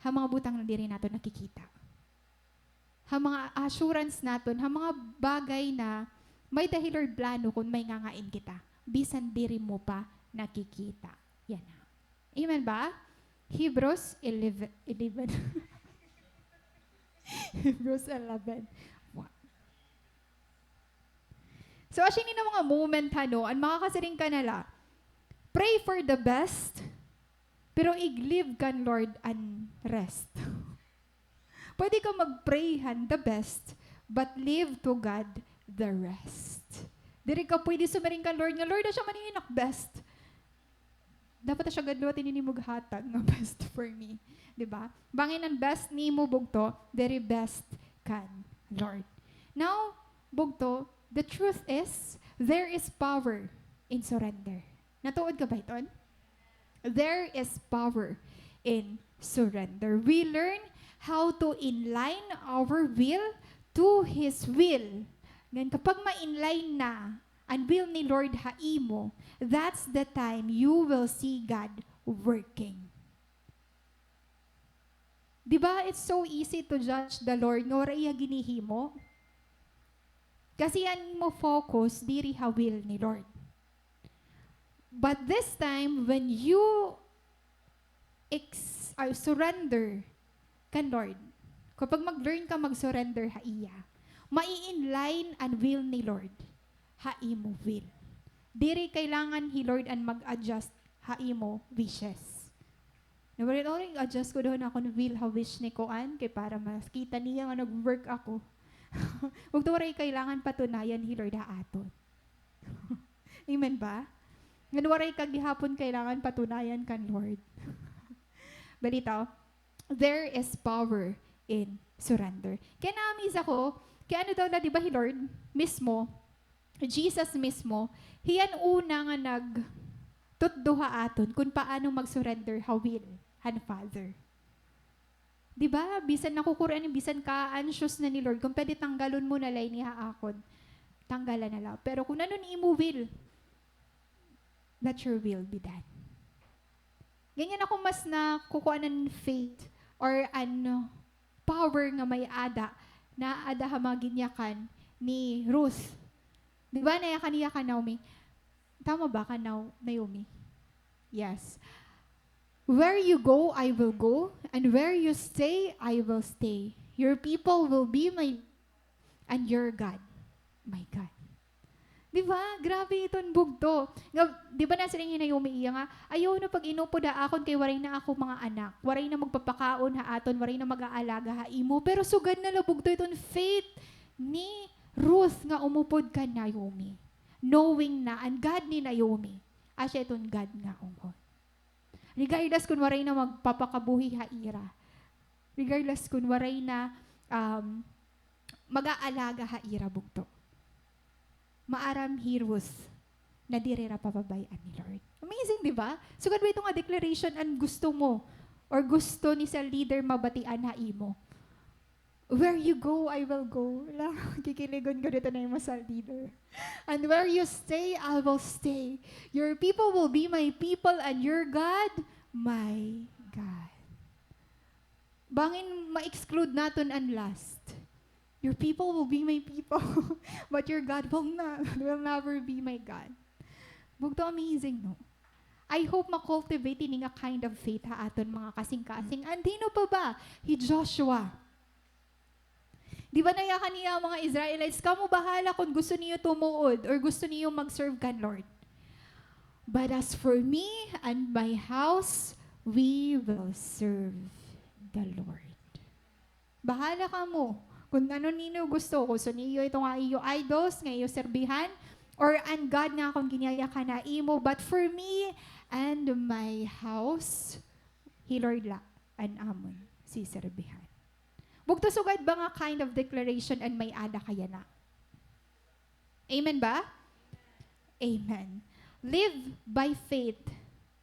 ha mga butang nga diri naton nakikita. Ha mga assurance naton, ha mga bagay na may-ada hi Lord plano kun may ngangain kita, bisan diri mo pa nakikita. Yana. Amen ba? Hebrews eleven, eleven. Hebrews eleven. So, asya ini nga mga moment, ha, no, an makakasiring ka na la, pray for the best, pero ig-leave kan Lord an rest. Pwede ka mag-pray han the best, but leave to God the rest. Diri ka pwede sumiring kan Lord nga, "Lord, asya man ini nak best." Dapat asya gad liwat ini an imo gihatag nga best for me. Di ba? Bangin an best nimo, bugto, diri best kan Lord. Now, bugto, the truth is, there is power in surrender. Natuod ka ba hiton? There is power in surrender. We learn how to inline our will to His will. Ngan kapag ma-inline na an will ni Lord ha imo, that's the time you will see God working. Di ba, it's so easy to judge the Lord nga waray iya ginhihimo. Kasi an imo focus diri ha will ni Lord. But this time, when you ex-, ay, surrender kan Lord, kapag mag-learn ka mag-surrender ha iya, mai-inline an will ni Lord ha imo will. Diri kailangan hi Lord an mag-adjust ha imo wishes. Nga waray, "Oy, adjust ko daw an akon will ha wish ni kuan, kay para makita niya nga nag-work ako." Bugto, waray kailangan patunayan hi Lord ha aton. Amen ba? Ngan waray ka gihapon kailangan patunayan kan Lord. Balita, there is power in surrender. Kay na-amaze ako, kay ano daw la, di ba, hi Lord mismo, Jesus mismo, hiya an una nga nagtutdo ha aton kun paano mag-surrender ha will han Father. Di ba? Bisan nakukurian, bisan ka-anxious na ni Lord, kun pwede tanggalon mo na la ini ha akon, tanggala na la. Pero kun ano an imo will, let your will be done. Ganyan ako mas nakukuan an faith or an power nga may-ada, naaada ha mga ginyakan ni Ruth. Di ba, nayakan niya kan Naomi? Tama ba, kan Nao-, Naomi? Yes. "Where you go, I will go, and where you stay, I will stay. Your people will be my, and your God, my God." Di ba? Grabe iton bugto. Nga, di ba nasiring hi Naomi iya nga, "Ayaw na pag-inupod ha akon kay waray na ako mga anak. Waray na magpapakaon ha aton, waray na mag-aalaga ha imo." Pero sugad na la bugto iton faith ni Ruth nga umupod kan Naomi. Knowing na an God ni Naomi, asya iton God nga unghon. Regardless kon waray na magpapakabuhi ha ira. Regardless kon waray na, um, mag-aalaga ha ira bugto. Maaram hi Ruth na diri ra papabay-an ni Lord. Amazing, di ba? Sugad ba ito nga declaration an gusto mo or gusto ni cell leader mabatian ha imo? "Where you go, I will go." Hala, kikiligon ko dito na yung masal leader. "And where you stay, I will stay. Your people will be my people, and your God, my God." Bangin ma-exclude naton an last. "Your people will be my people, but your God will not, will never be my God." Bugto, amazing, no? I hope ma-cultivate ini nga kind of faith ha aton mga kasingkasing. And hin-o pa ba? Hi Joshua. Di ba nayakan niya an mga Israelites, "Kamo bahala kon gusto niyo tumuod or gusto niyo mag-serve kan Lord. But as for me and my house, we will serve the Lord." Bahala kamo kon ano niyo gusto, gusto niyo ito nga iyo idols nga iyo serbihan, or an God nga akon ginyayakan ha imo. But for me and my house, hi Lord la an amon siserbihan. Bugto, sugad ba nga kind of declaration an may-ada kayana? Amen ba? Amen. Live by faith,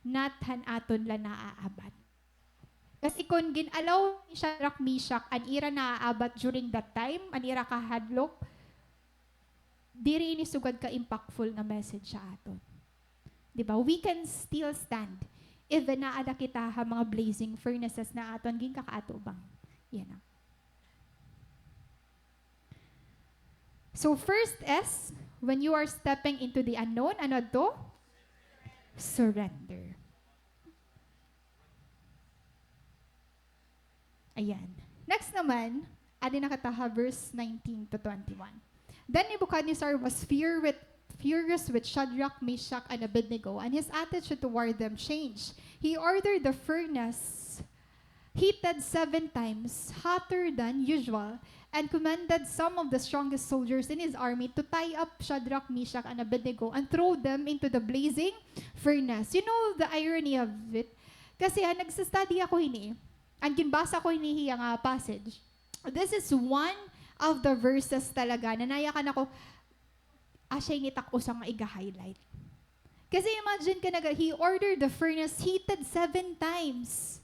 not han aton la naaabat. Kasi kon gin-allow ni Shadrach, Meshach an ira naaabat during that time, an ira kahadlok, diri ini sugad ka impactful nga message sa aton. Di ba? We can still stand even naada kita ha mga blazing furnaces na aton ginkakaatubang. Yana. So first is, when you are stepping into the unknown, ano adto? Surrender. Ayan. Next naman, adi na kita ha verse nineteen to twenty-one. Then Nebuchadnezzar was fear with, furious with Shadrach, Meshach, and Abednego, and his attitude toward them changed. He ordered the furnace heated seven times hotter than usual, and commanded some of the strongest soldiers in his army to tie up Shadrach, Meshach, and Abednego and throw them into the blazing furnace. You know the irony of it? Kasi, ha, nagsa-study ako hini. An ginbasa ko hini hiya nga passage. This is one of the verses talaga na nayakan ako, asya ini tak usa nga iga-highlight. Kasi imagine ka na, he ordered the furnace heated seven times.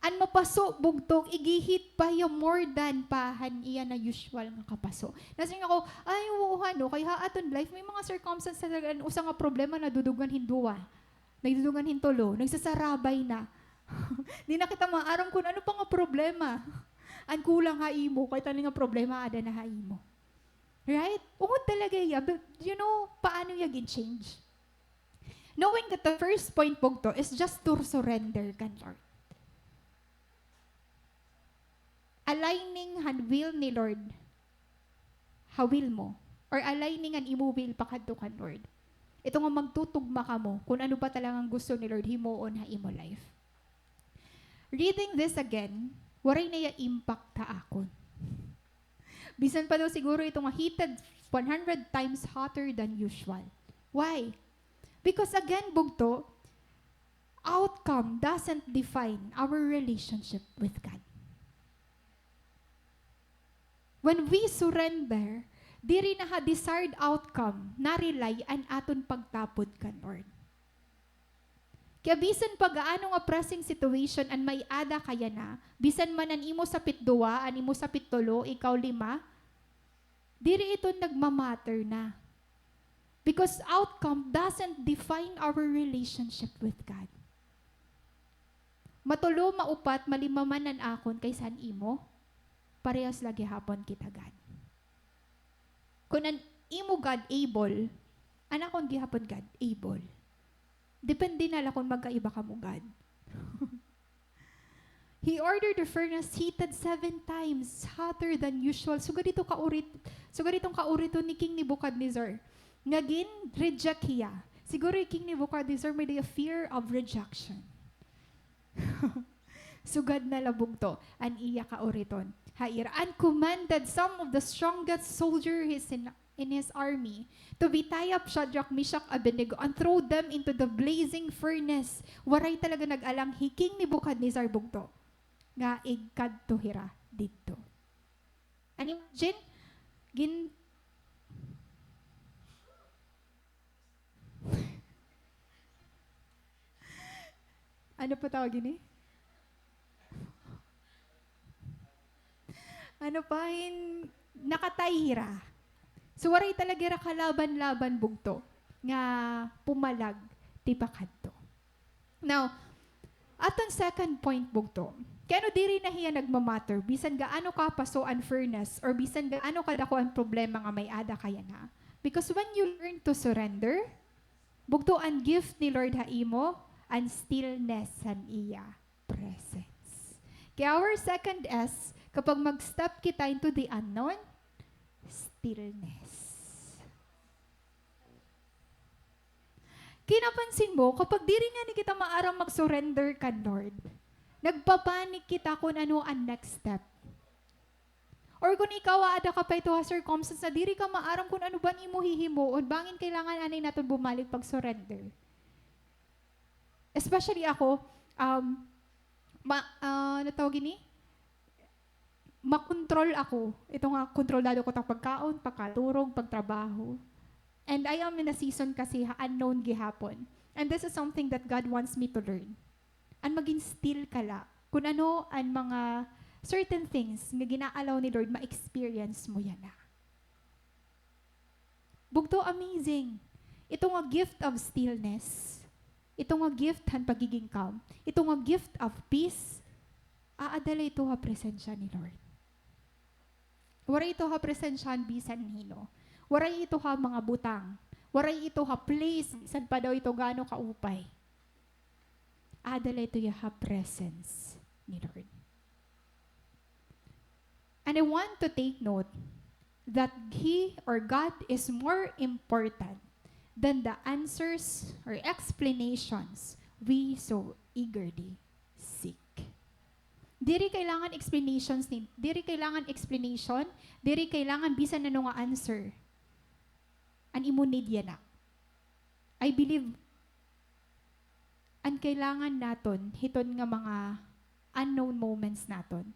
An mapaso, bugto, igi-heat pa hiya more than pa han iya na usual nga kapaso. Nasiring ako, ay, oo, ha, no? Kay ha aton life, may mga circumstance talaga, an usa nga problema, nadudungan hin duwa. Nadudungan hin tulo. Nagsasarabay na. Di na kita maaram kon ano pa nga problema an kulang ha imo, kay tani nga problema ada na ha imo. Right? Ungod talaga hiya, but you know, paano hiya gin-change? Knowing that the first point, bugto, is just to surrender kan Lord. Aligning han will ni Lord ha will mo, or aligning an imo will pakadto kan Lord. Ito nga magtutugma kamo kon ano ba talaga an gusto ni Lord himuon ha imo life. Reading this again, waray na iya impact ha akon. Bisan pa daw siguro ito nga heated one hundred times hotter than usual. Why? Because again, bugto, outcome doesn't define our relationship with God. When we surrender, diri na ha desired outcome na-rely an aton pagtapod kan Lord. Kaya bisan pa gaano nga pressing situation an may-ada kayana, bisan man an imo sapit duwa, an imo sapit tulo, ikaw lima, diri ito nagma-matter na. Because outcome doesn't define our relationship with God. Matulo, maupat, malima man an akon kaysa an imo, parehas la gihapon kita, God. Kun an imo God able, an akon gihapon God able. Depende na la kun magkaiba kamo God. He ordered the furnace heated seven times hotter than usual. Sugad ito kaurit-, sugad iton kauriton ni King Nebuchadnezzar nga gin-reject hiya. Siguro hi King Nebuchadnezzar may-ada fear of rejection. Sugad na la bugto an iya kauriton ha ira. And commanded some of the strongest soldiers in, in his army to be tie up Shadrach, Meshach, Abednego and throw them into the blazing furnace. Waray talaga nag-alang hi King Nebuchadnezzar bugto nga igkadto hira didto. And imagine, gin-, ano pa tawag ini? Ano pa, hin-, nakatay hira. So, waray talaga hira kalaban-laban bugto nga pumalag tipakadto. Now, aton second point bugto. Kay ano diri na hiya nagmamatter, bisan gaano kapaso an furnace, or bisan gaano kadako an problema nga may-ada kay yana. Because when you learn to surrender, bugto an gift ni Lord ha imo, an stillness han iya presence. Kay our second S, kapag mag-step kita into the unknown, stillness. Kay napansin mo, kapag diri ngani kita maaram mag-surrender kan Lord, nagpa-panic kita kun ano an next step. Or kun ikaw, aada ka pa ito ha circumstance na diri ka maaram kun ano ba an imo hihimuon, bangin kailangan anay naton bumalik pag-surrender. Especially ako, um, ma-, ah, ano tawag ini? Makontrol ako. Ito nga, kontrolado ko ta pagkaon, pagkaturog, pagtrabaho. And I am in a season kasi ha unknown gihapon. And this is something that God wants me to learn. An magin still ka la. Kun ano an mga certain things nga gina-allow ni Lord, ma-experience mo yana. Bugto, amazing. Ito nga gift of stillness, ito nga gift han pagiging calm, ito nga gift of peace, aada la ito ha presensya ni Lord. Waray ito ha presensya han bisan hin-o. Waray ito ha mga butang. Waray ito ha place, bisan pa daw ito gaano kaupay. Aada la ito ha presence ni Lord. And I want to take note that He or God is more important than the answers or explanations we so eagerly seek. Diri kailangan explanations ni, diri kailangan explanation, diri kailangan bisan ano nga answer. An imo need yana. I believe, an kailangan naton hiton nga mga unknown moments naton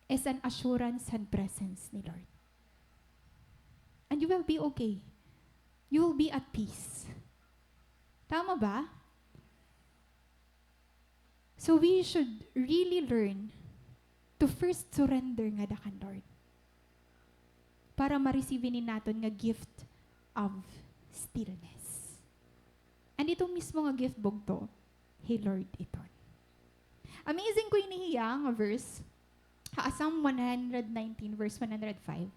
is an assurance han presence ni Lord. And you will be okay. You will be at peace. Tama ba? So we should really learn to first surrender ngada kan Lord para ma-receive ini naton nga gift of stillness. And ito mismo nga gift, bugto, hi Lord iton. Amazing ko ini hiya nga verse. Ha Psalm one hundred nineteen, verse one hundred five,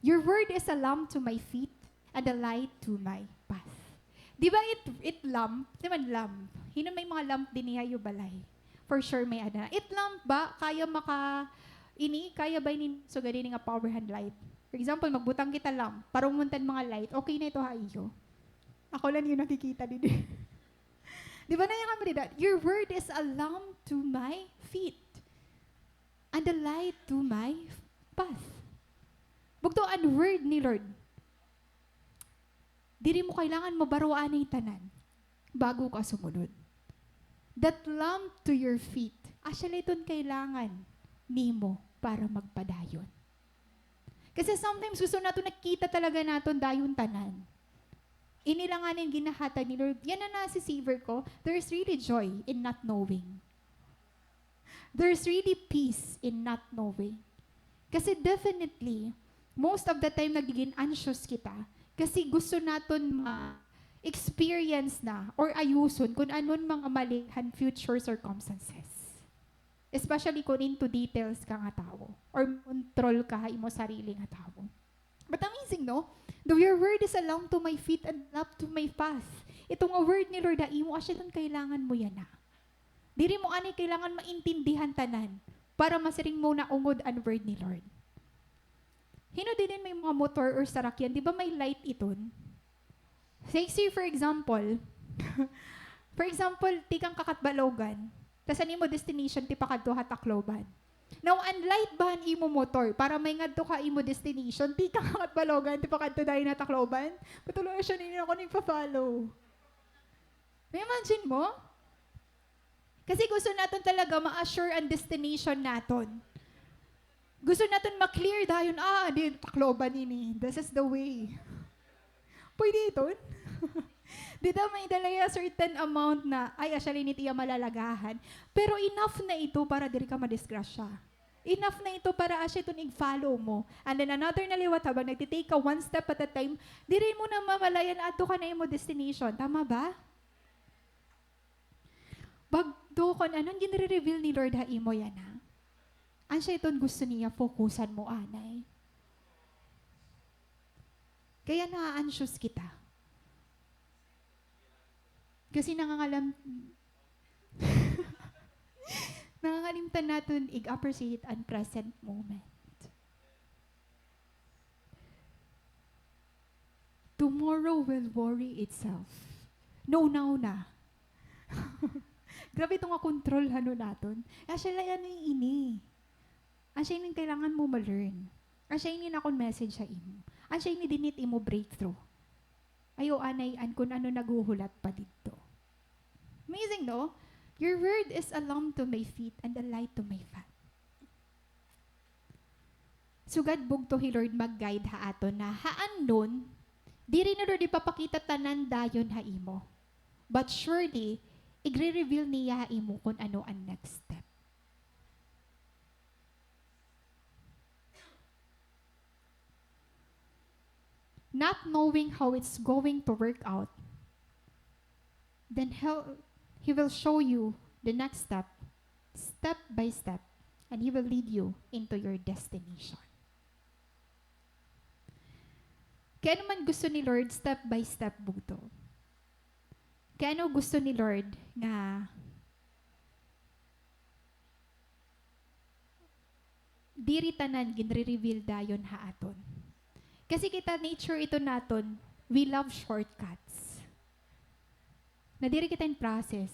"Your word is a lamp to my feet and a light to my path." Di ba it, it lamp? Di man lamp. Hin-o may mga lamp dinhi ha iyo balay? For sure, may-ada. It lamp ba, kaya maka-, ini, kaya ba ini sugad ini nga power hand light? For example, magbutang kita lamp, parungon ta hin mga light, okay na ito ha iyo. Ako lang iyo nakikita didi. Di ba, naya kami dida? "Your word is a lamp to my feet and a light to my path." Bugto, an word ni Lord. Diri mo kailangan mabaro anay tanan bago ka sumunod. That lamp to your feet, asya la iton kailangan nimo para magpadayon. Kasi sometimes gusto naton nakita talaga naton dayon tanan. Ini la ngani an ginahatag ni Lord. Yana nasisavor ko, there's really joy in not knowing. There's really peace in not knowing. Kasi definitely, most of the time nagigin anxious kita kasi gusto naton ma-experience na or ayuson kun ano an mga mali han future circumstances. Especially kun into details ka nga tawo or control ka ha imo sarili nga tawo. But amazing, no? Though your word is a lamp to my feet and a lamp to my path. Ito nga word ni Lord ha imo, asya iton kailangan mo yana. Diri mo anay kailangan maintindihan tanan para masiring mo na ungod an word ni Lord. Hin-o dinhi may mga motor or sarakyan, di ba may light iton? Say, say for example, for example, tikang ka Catbalogan, tas an imo destination tipakadto ha Tacloban. Now, an light ba han imo motor para maingadto ka ha imo destination, tikang ka Catbalogan, tipakadto dayon ha Tacloban? Patuloy siya, nini ako nagpa-follow. Na-imagine mo? Kasi gusto naton talaga ma-assure an destination naton. Gusto naton ma-clear dayon, ah, di, Tacloban ini. This is the way. Pwede iton? Dida may dala hiya certain amount na, ay, asya la ini it iya malalagahan. Pero enough na ito para diri ka madisgrasya. Enough na ito para asya iton ig-follow mo. And then another na liwat, habang nagti-take ka one step at a time, diri mo na mamalayan adto ka na imo destination. Tama ba? Bugto, kun ano an ginre-reveal ni Lord ha imo yana, asya iton gusto niya fokusan mo anay. Kaya naa-anxious kita. Kasi nangangalam-, nangangalimtan naton ig-appreciate an present moment. Tomorrow will worry itself. No, now na. Grabe ito nga kontrolhanon naton. Asya la ini, ini. Asya ini an kailangan mo ma-learn. Asya ini an akon message ha imo. Asya ini dinhi it imo breakthrough. Ayaw anay an kun ano naghuhulat pa didto. Amazing, no? Your word is a lamp to my feet and a light to my path. Sugad bugto hi Lord mag-guide ha aton na ha unknown, diri ni Lord ipapakita tanan dayon ha imo. But surely, igre-reveal niya ha imo kun ano an next step. Not knowing how it's going to work out, then he'll, he will show you the next step, step by step, and he will lead you into your destination. Kay ano man gusto ni Lord, step by step, bugto. Kay ano gusto ni Lord nga diri tanan ginre-reveal dayon ha aton. Kasi kita, nature ito naton, we love shortcuts. Na diri kita in process.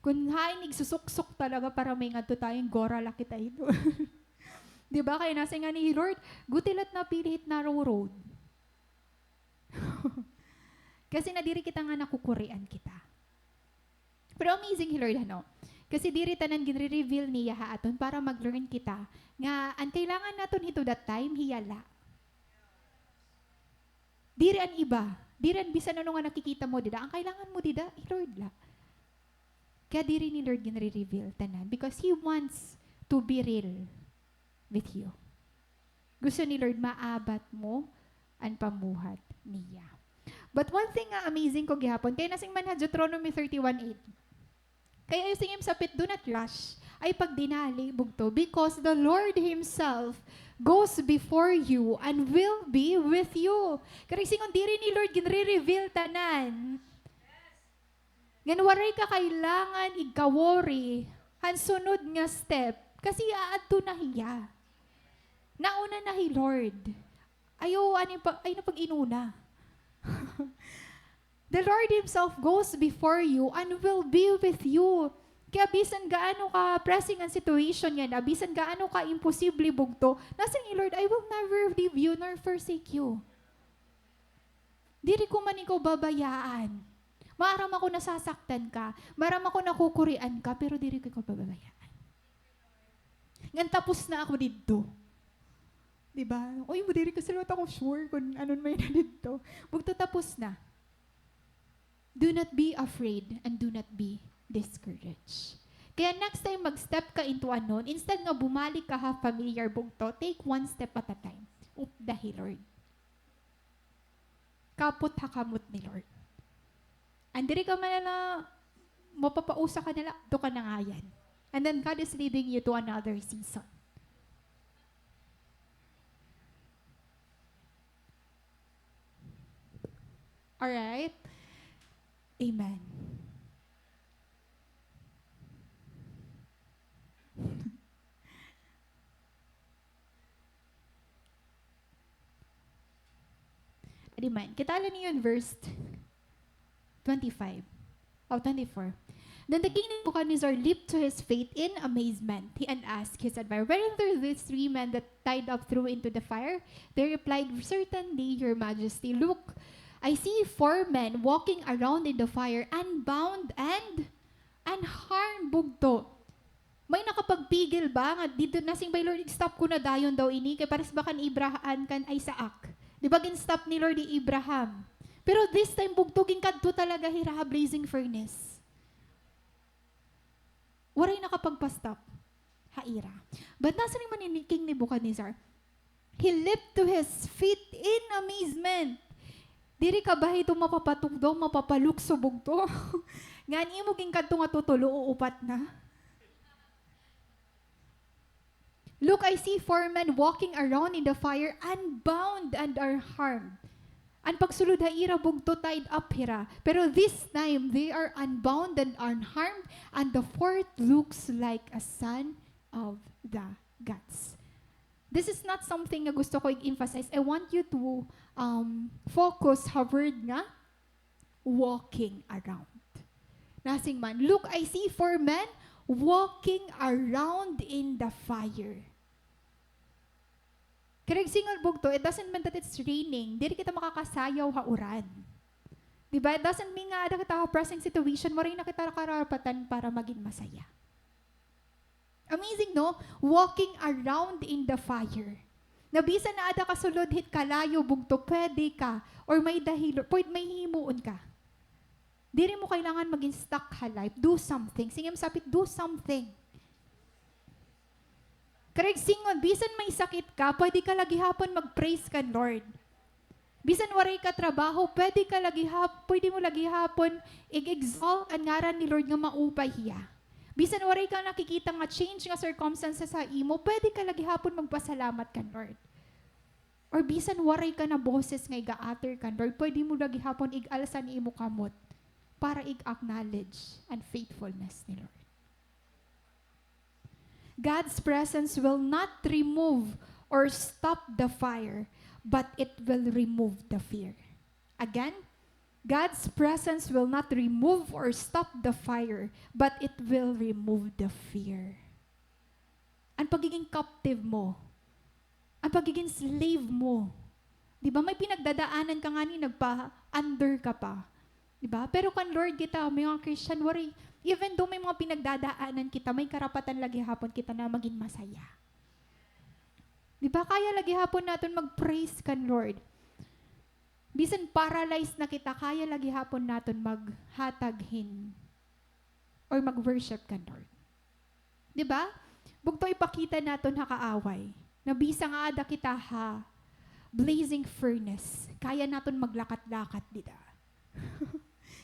Kun hain igsusuksok talaga para maingadto tayo, gora la kita ito. Di ba? Kay nasiring ngani hi Lord, guti la it napili hit narrow road. Kasi nadiri kita nga nakukurian kita. Pero amazing hi Lord, ano? Kasi diri tanan ginre-reveal niya ha aton para mag-learn kita nga an kailangan naton hito that time, hiya la. Diri an iba, diri an bisan ano nga nakikita mo dida. An kailangan mo dida, hi Lord la. Kaya diri ni Lord ginre-reveal tanan because He wants to be real with you. Gusto ni Lord maabat mo an pambuhat niya. But one thing nga amazing ko gihapon, kay nasiring man ha Deuteronomy thirty-one eight, kay ayaw singim sapit, do not rush. Ay pagdinali, bugto, because the Lord Himself goes before you and will be with you. Kay singon diri ni Lord ginre-reveal tanan ngan waray ka kailangan igka-worry han sunod nga step, kasi aadto na hiya. Nauna na hi Lord. Ayaw, ano yung pa-, ayaw na pag-inuna. The Lord Himself goes before you and will be with you. Kaya bisan gaano ka pressing an situation yana, bisan gaano ka imposible bugto, nasiring ni Lord, "I will never leave you nor forsake you." Diri ko man ikaw babayaan. Maaram ako nasasaktan ka, maaram ako nakukurian ka, pero diri ko ikaw babayaan. Ngan tapos na ako didto. Di ba? Uy, mo diri ka, sila ako sure kung anong may na didto. Bugto, tapos na. Do not be afraid and do not be discouraged. Kaya next time mag-step ka into unknown, instead nga bumalik ka ha familiar, bugto, take one step at a time. Upda hi Lord. Kapot ha kamot ni Lord. And diri ka man na mapapausa ka na la, do ka na ngayan. And then God is leading you to another season. Alright? Amen. Adi man, kita la niyo in verse twenty-five. Oh, twenty-four. Then the king Nebuchadnezzar leaped to his feet in amazement. He and asked his advisor, "Weren't there these three men that tied up threw into the fire?" They replied, "Certainly, your majesty. Look, I see four men walking around in the fire, unbound and unharmed." Bugto. May nakapagpigil ba nga didto, nasiring ba hi Lord, "Stop ko na dayon daw ini, kay pares ba kan Abraham, kan Isaac." Di ba, gin-stop ni Lord hi Abraham? Pero this time, bugto, ginkadto talaga hira ha blazing furnace. Waray nakapagpa-stop ha ira. But nasiring man ni King Nebuchadnezzar, he leaped to his feet in amazement. Diri ka ba hito mapapatukdo, mapapalukso, bugto? Nga an imo ginkadto nga tutulo o upat na? "Look, I see four men walking around in the fire, unbound and unharmed." An pagsulod ha ira, bugto, tied up hira. Pero this time, they are unbound and unharmed, and the fourth looks like a son of the gods. This is not something nga gusto ko i-emphasize. I want you to, um, focus ha word nga walking around. Nasiring man, "Look, I see four men walking around in the fire." Karuyag sidngon, bugto, it doesn't mean that it's raining. Diri kita makakasayaw ha uran. Di ba? It doesn't mean nga ada kita ha pressing situation, waray na kita karapatan para magin masaya. Amazing, no? Walking around in the fire. Na bisan na ada ka sulod hit kalayo, bugto, pwede ka. Or may dahil, pwede, may himuon ka. Diri mo kailangan magin stuck ha life. Do something. Sige, masapit, do something. Karuyag sidngon, bisan may sakit ka, pwede ka la gihapon mag-praise kan Lord. Bisan waray ka trabaho, pwede ka la gihap-, pwede mo la gihapon ig-exalt an ngaran ni Lord nga maupay hiya. Bisan waray ka nakikita nga change nga circumstances ha imo, pwede ka la gihapon magpasalamat kan Lord. Or bisan waray ka na boses nga iga-utter kan Lord, pwede mo la gihapon ig-alsa an imo kamot para ig-acknowledge an faithfulness ni Lord. God's presence will not remove or stop the fire, but it will remove the fear. Again, God's presence will not remove or stop the fire, but it will remove the fear. An pagiging captive mo, an pagiging slave mo. Di ba, may pinagdadaanan ka ngani, nagpa-under ka pa. Di ba? Pero kan Lord kita, mga Christian, waray, even though may mga pinagdadaanan kita, may karapatan la gihapon kita na magin masaya. Di ba? Kaya la gihapon naton mag-praise kan Lord. Bisan paralyzed na kita, kaya la gihapon naton maghatag hin or mag-worship kan Lord. Di ba? Bugto, ipakita naton ha kaaway na bisan nga ada kita ha blazing furnace, kaya naton maglakat-lakat dida.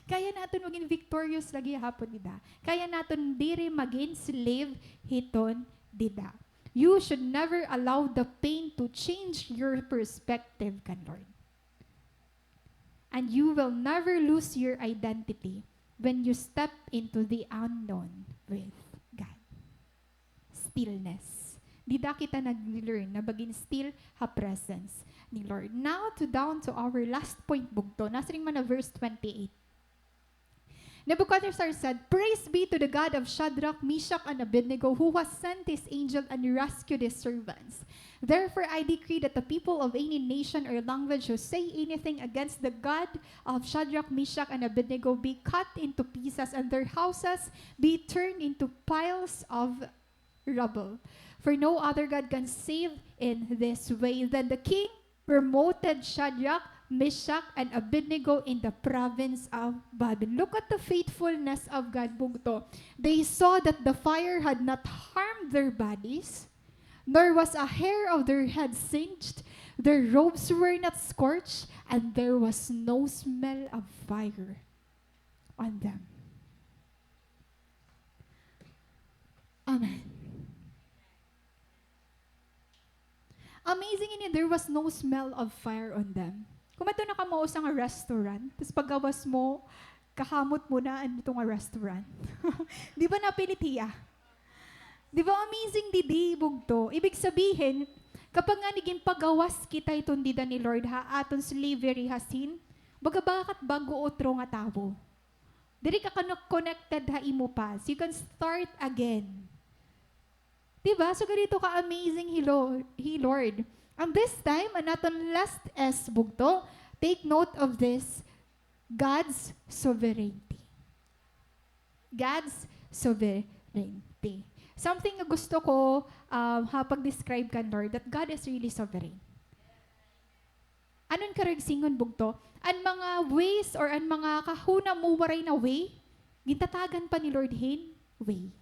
Kaya naton magin victorious la gihapon dida. Kaya naton diri magin slave hiton dida. You should never allow the pain to change your perspective kan Lord. And you will never lose your identity when you step into the unknown with God. Stillness. Dida kita nag-learn na magin still ha presence ni Lord. Now to, down to our last point, bugto. Nasiring man ha verse twenty-eight. Nebuchadnezzar said, "Praise be to the God of Shadrach, Meshach, and Abednego, who has sent his angel and rescued his servants. Therefore, I decree that the people of any nation or language who say anything against the God of Shadrach, Meshach, and Abednego be cut into pieces, and their houses be turned into piles of rubble. For no other God can save in this way." Then the king promoted Shadrach, Meshach, and Abednego in the province of Babylon. Look at the faithfulness of God, bugto. They saw that the fire had not harmed their bodies, nor was a hair of their head singed, their robes were not scorched, and there was no smell of fire on them. Amen. Amazing ini, there was no smell of fire on them. Kumadto na ka ha usa nga restaurant, tas paggawas mo, kahamot mo na an ito nga restaurant. Di ba napilit hiya? Di ba amazing didi, bugto? Ibig sabihin, kapag ngani ginpagawas kita iton dida ni Lord ha aton slavery ha sin, baga-baga ka it bag-o utro nga tawo. Diri ka connect-, connected ha imo past. You can start again. Di ba? So, ganito ka-amazing hi Lo-, hi Lord. And this time, an aton last S, bugto, take note of this, God's sovereignty. God's sovereignty. Something nga gusto ko, um, ha pag-describe kan Lord, that God is really sovereign. Ano an karuyag sidngon, bugto? An mga ways or an mga kahuna mo waray na way, gintatagan pa ni Lord hin way.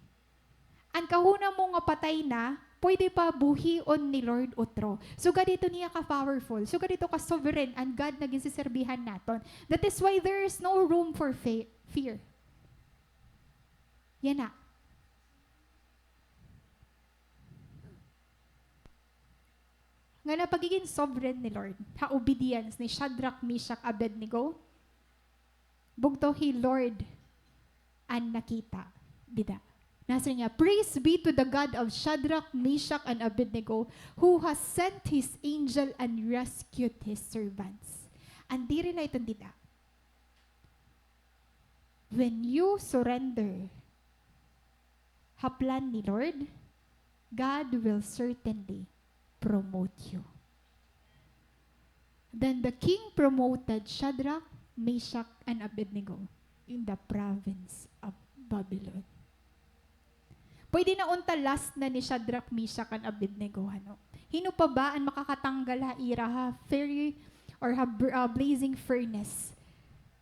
An kahuna mo nga patay na, pwede pa buhion ni Lord utro. Sugad ito niya ka-powerful, sugad ito ka-sovereign an God nga ginsiserbihan naton. That is why there is no room for fe-, fear. Yana. Ngan an pagigin sovereign ni Lord, ha obedience ni Shadrach, Meshach, Abednego, bugto hi Lord an nakita dida. Nasiring niya, "Praise be to the God of Shadrach, Meshach, and Abednego, who has sent his angel and rescued his servants." An diri la iton dida. When you surrender ha plan ni Lord, God will certainly promote you. Then the king promoted Shadrach, Meshach, and Abednego in the province of Babylon. Pwede na unta last na ni Shadrach, Meshach, and Abednego, ano? Hin-o pa ba an makakatanggal ha ira ha fiery or ha br-, ah, blazing furnace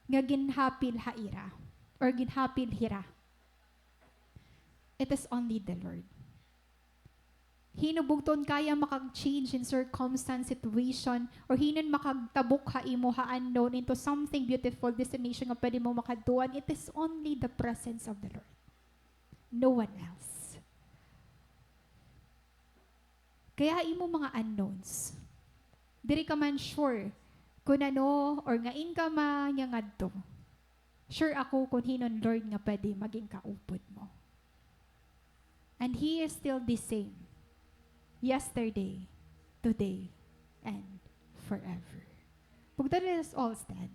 nga ginhapil ha ira or ginhapil hira? It is only the Lord. Hin-o bugto an kaya makag-change in circumstance, situation, or hin-o an makagtabok ha imo ha unknown into something beautiful destination nga pwede mo makadtuan? It is only the presence of the Lord. No one else. Kaya ha imo mga unknowns, diri ka man sure kun ano or ngain ka mangadto. Sure ako kun hin-o an Lord nga pwede magin kaupod mo. And He is still the same. Yesterday, today, and forever. Bugto, let us all stand.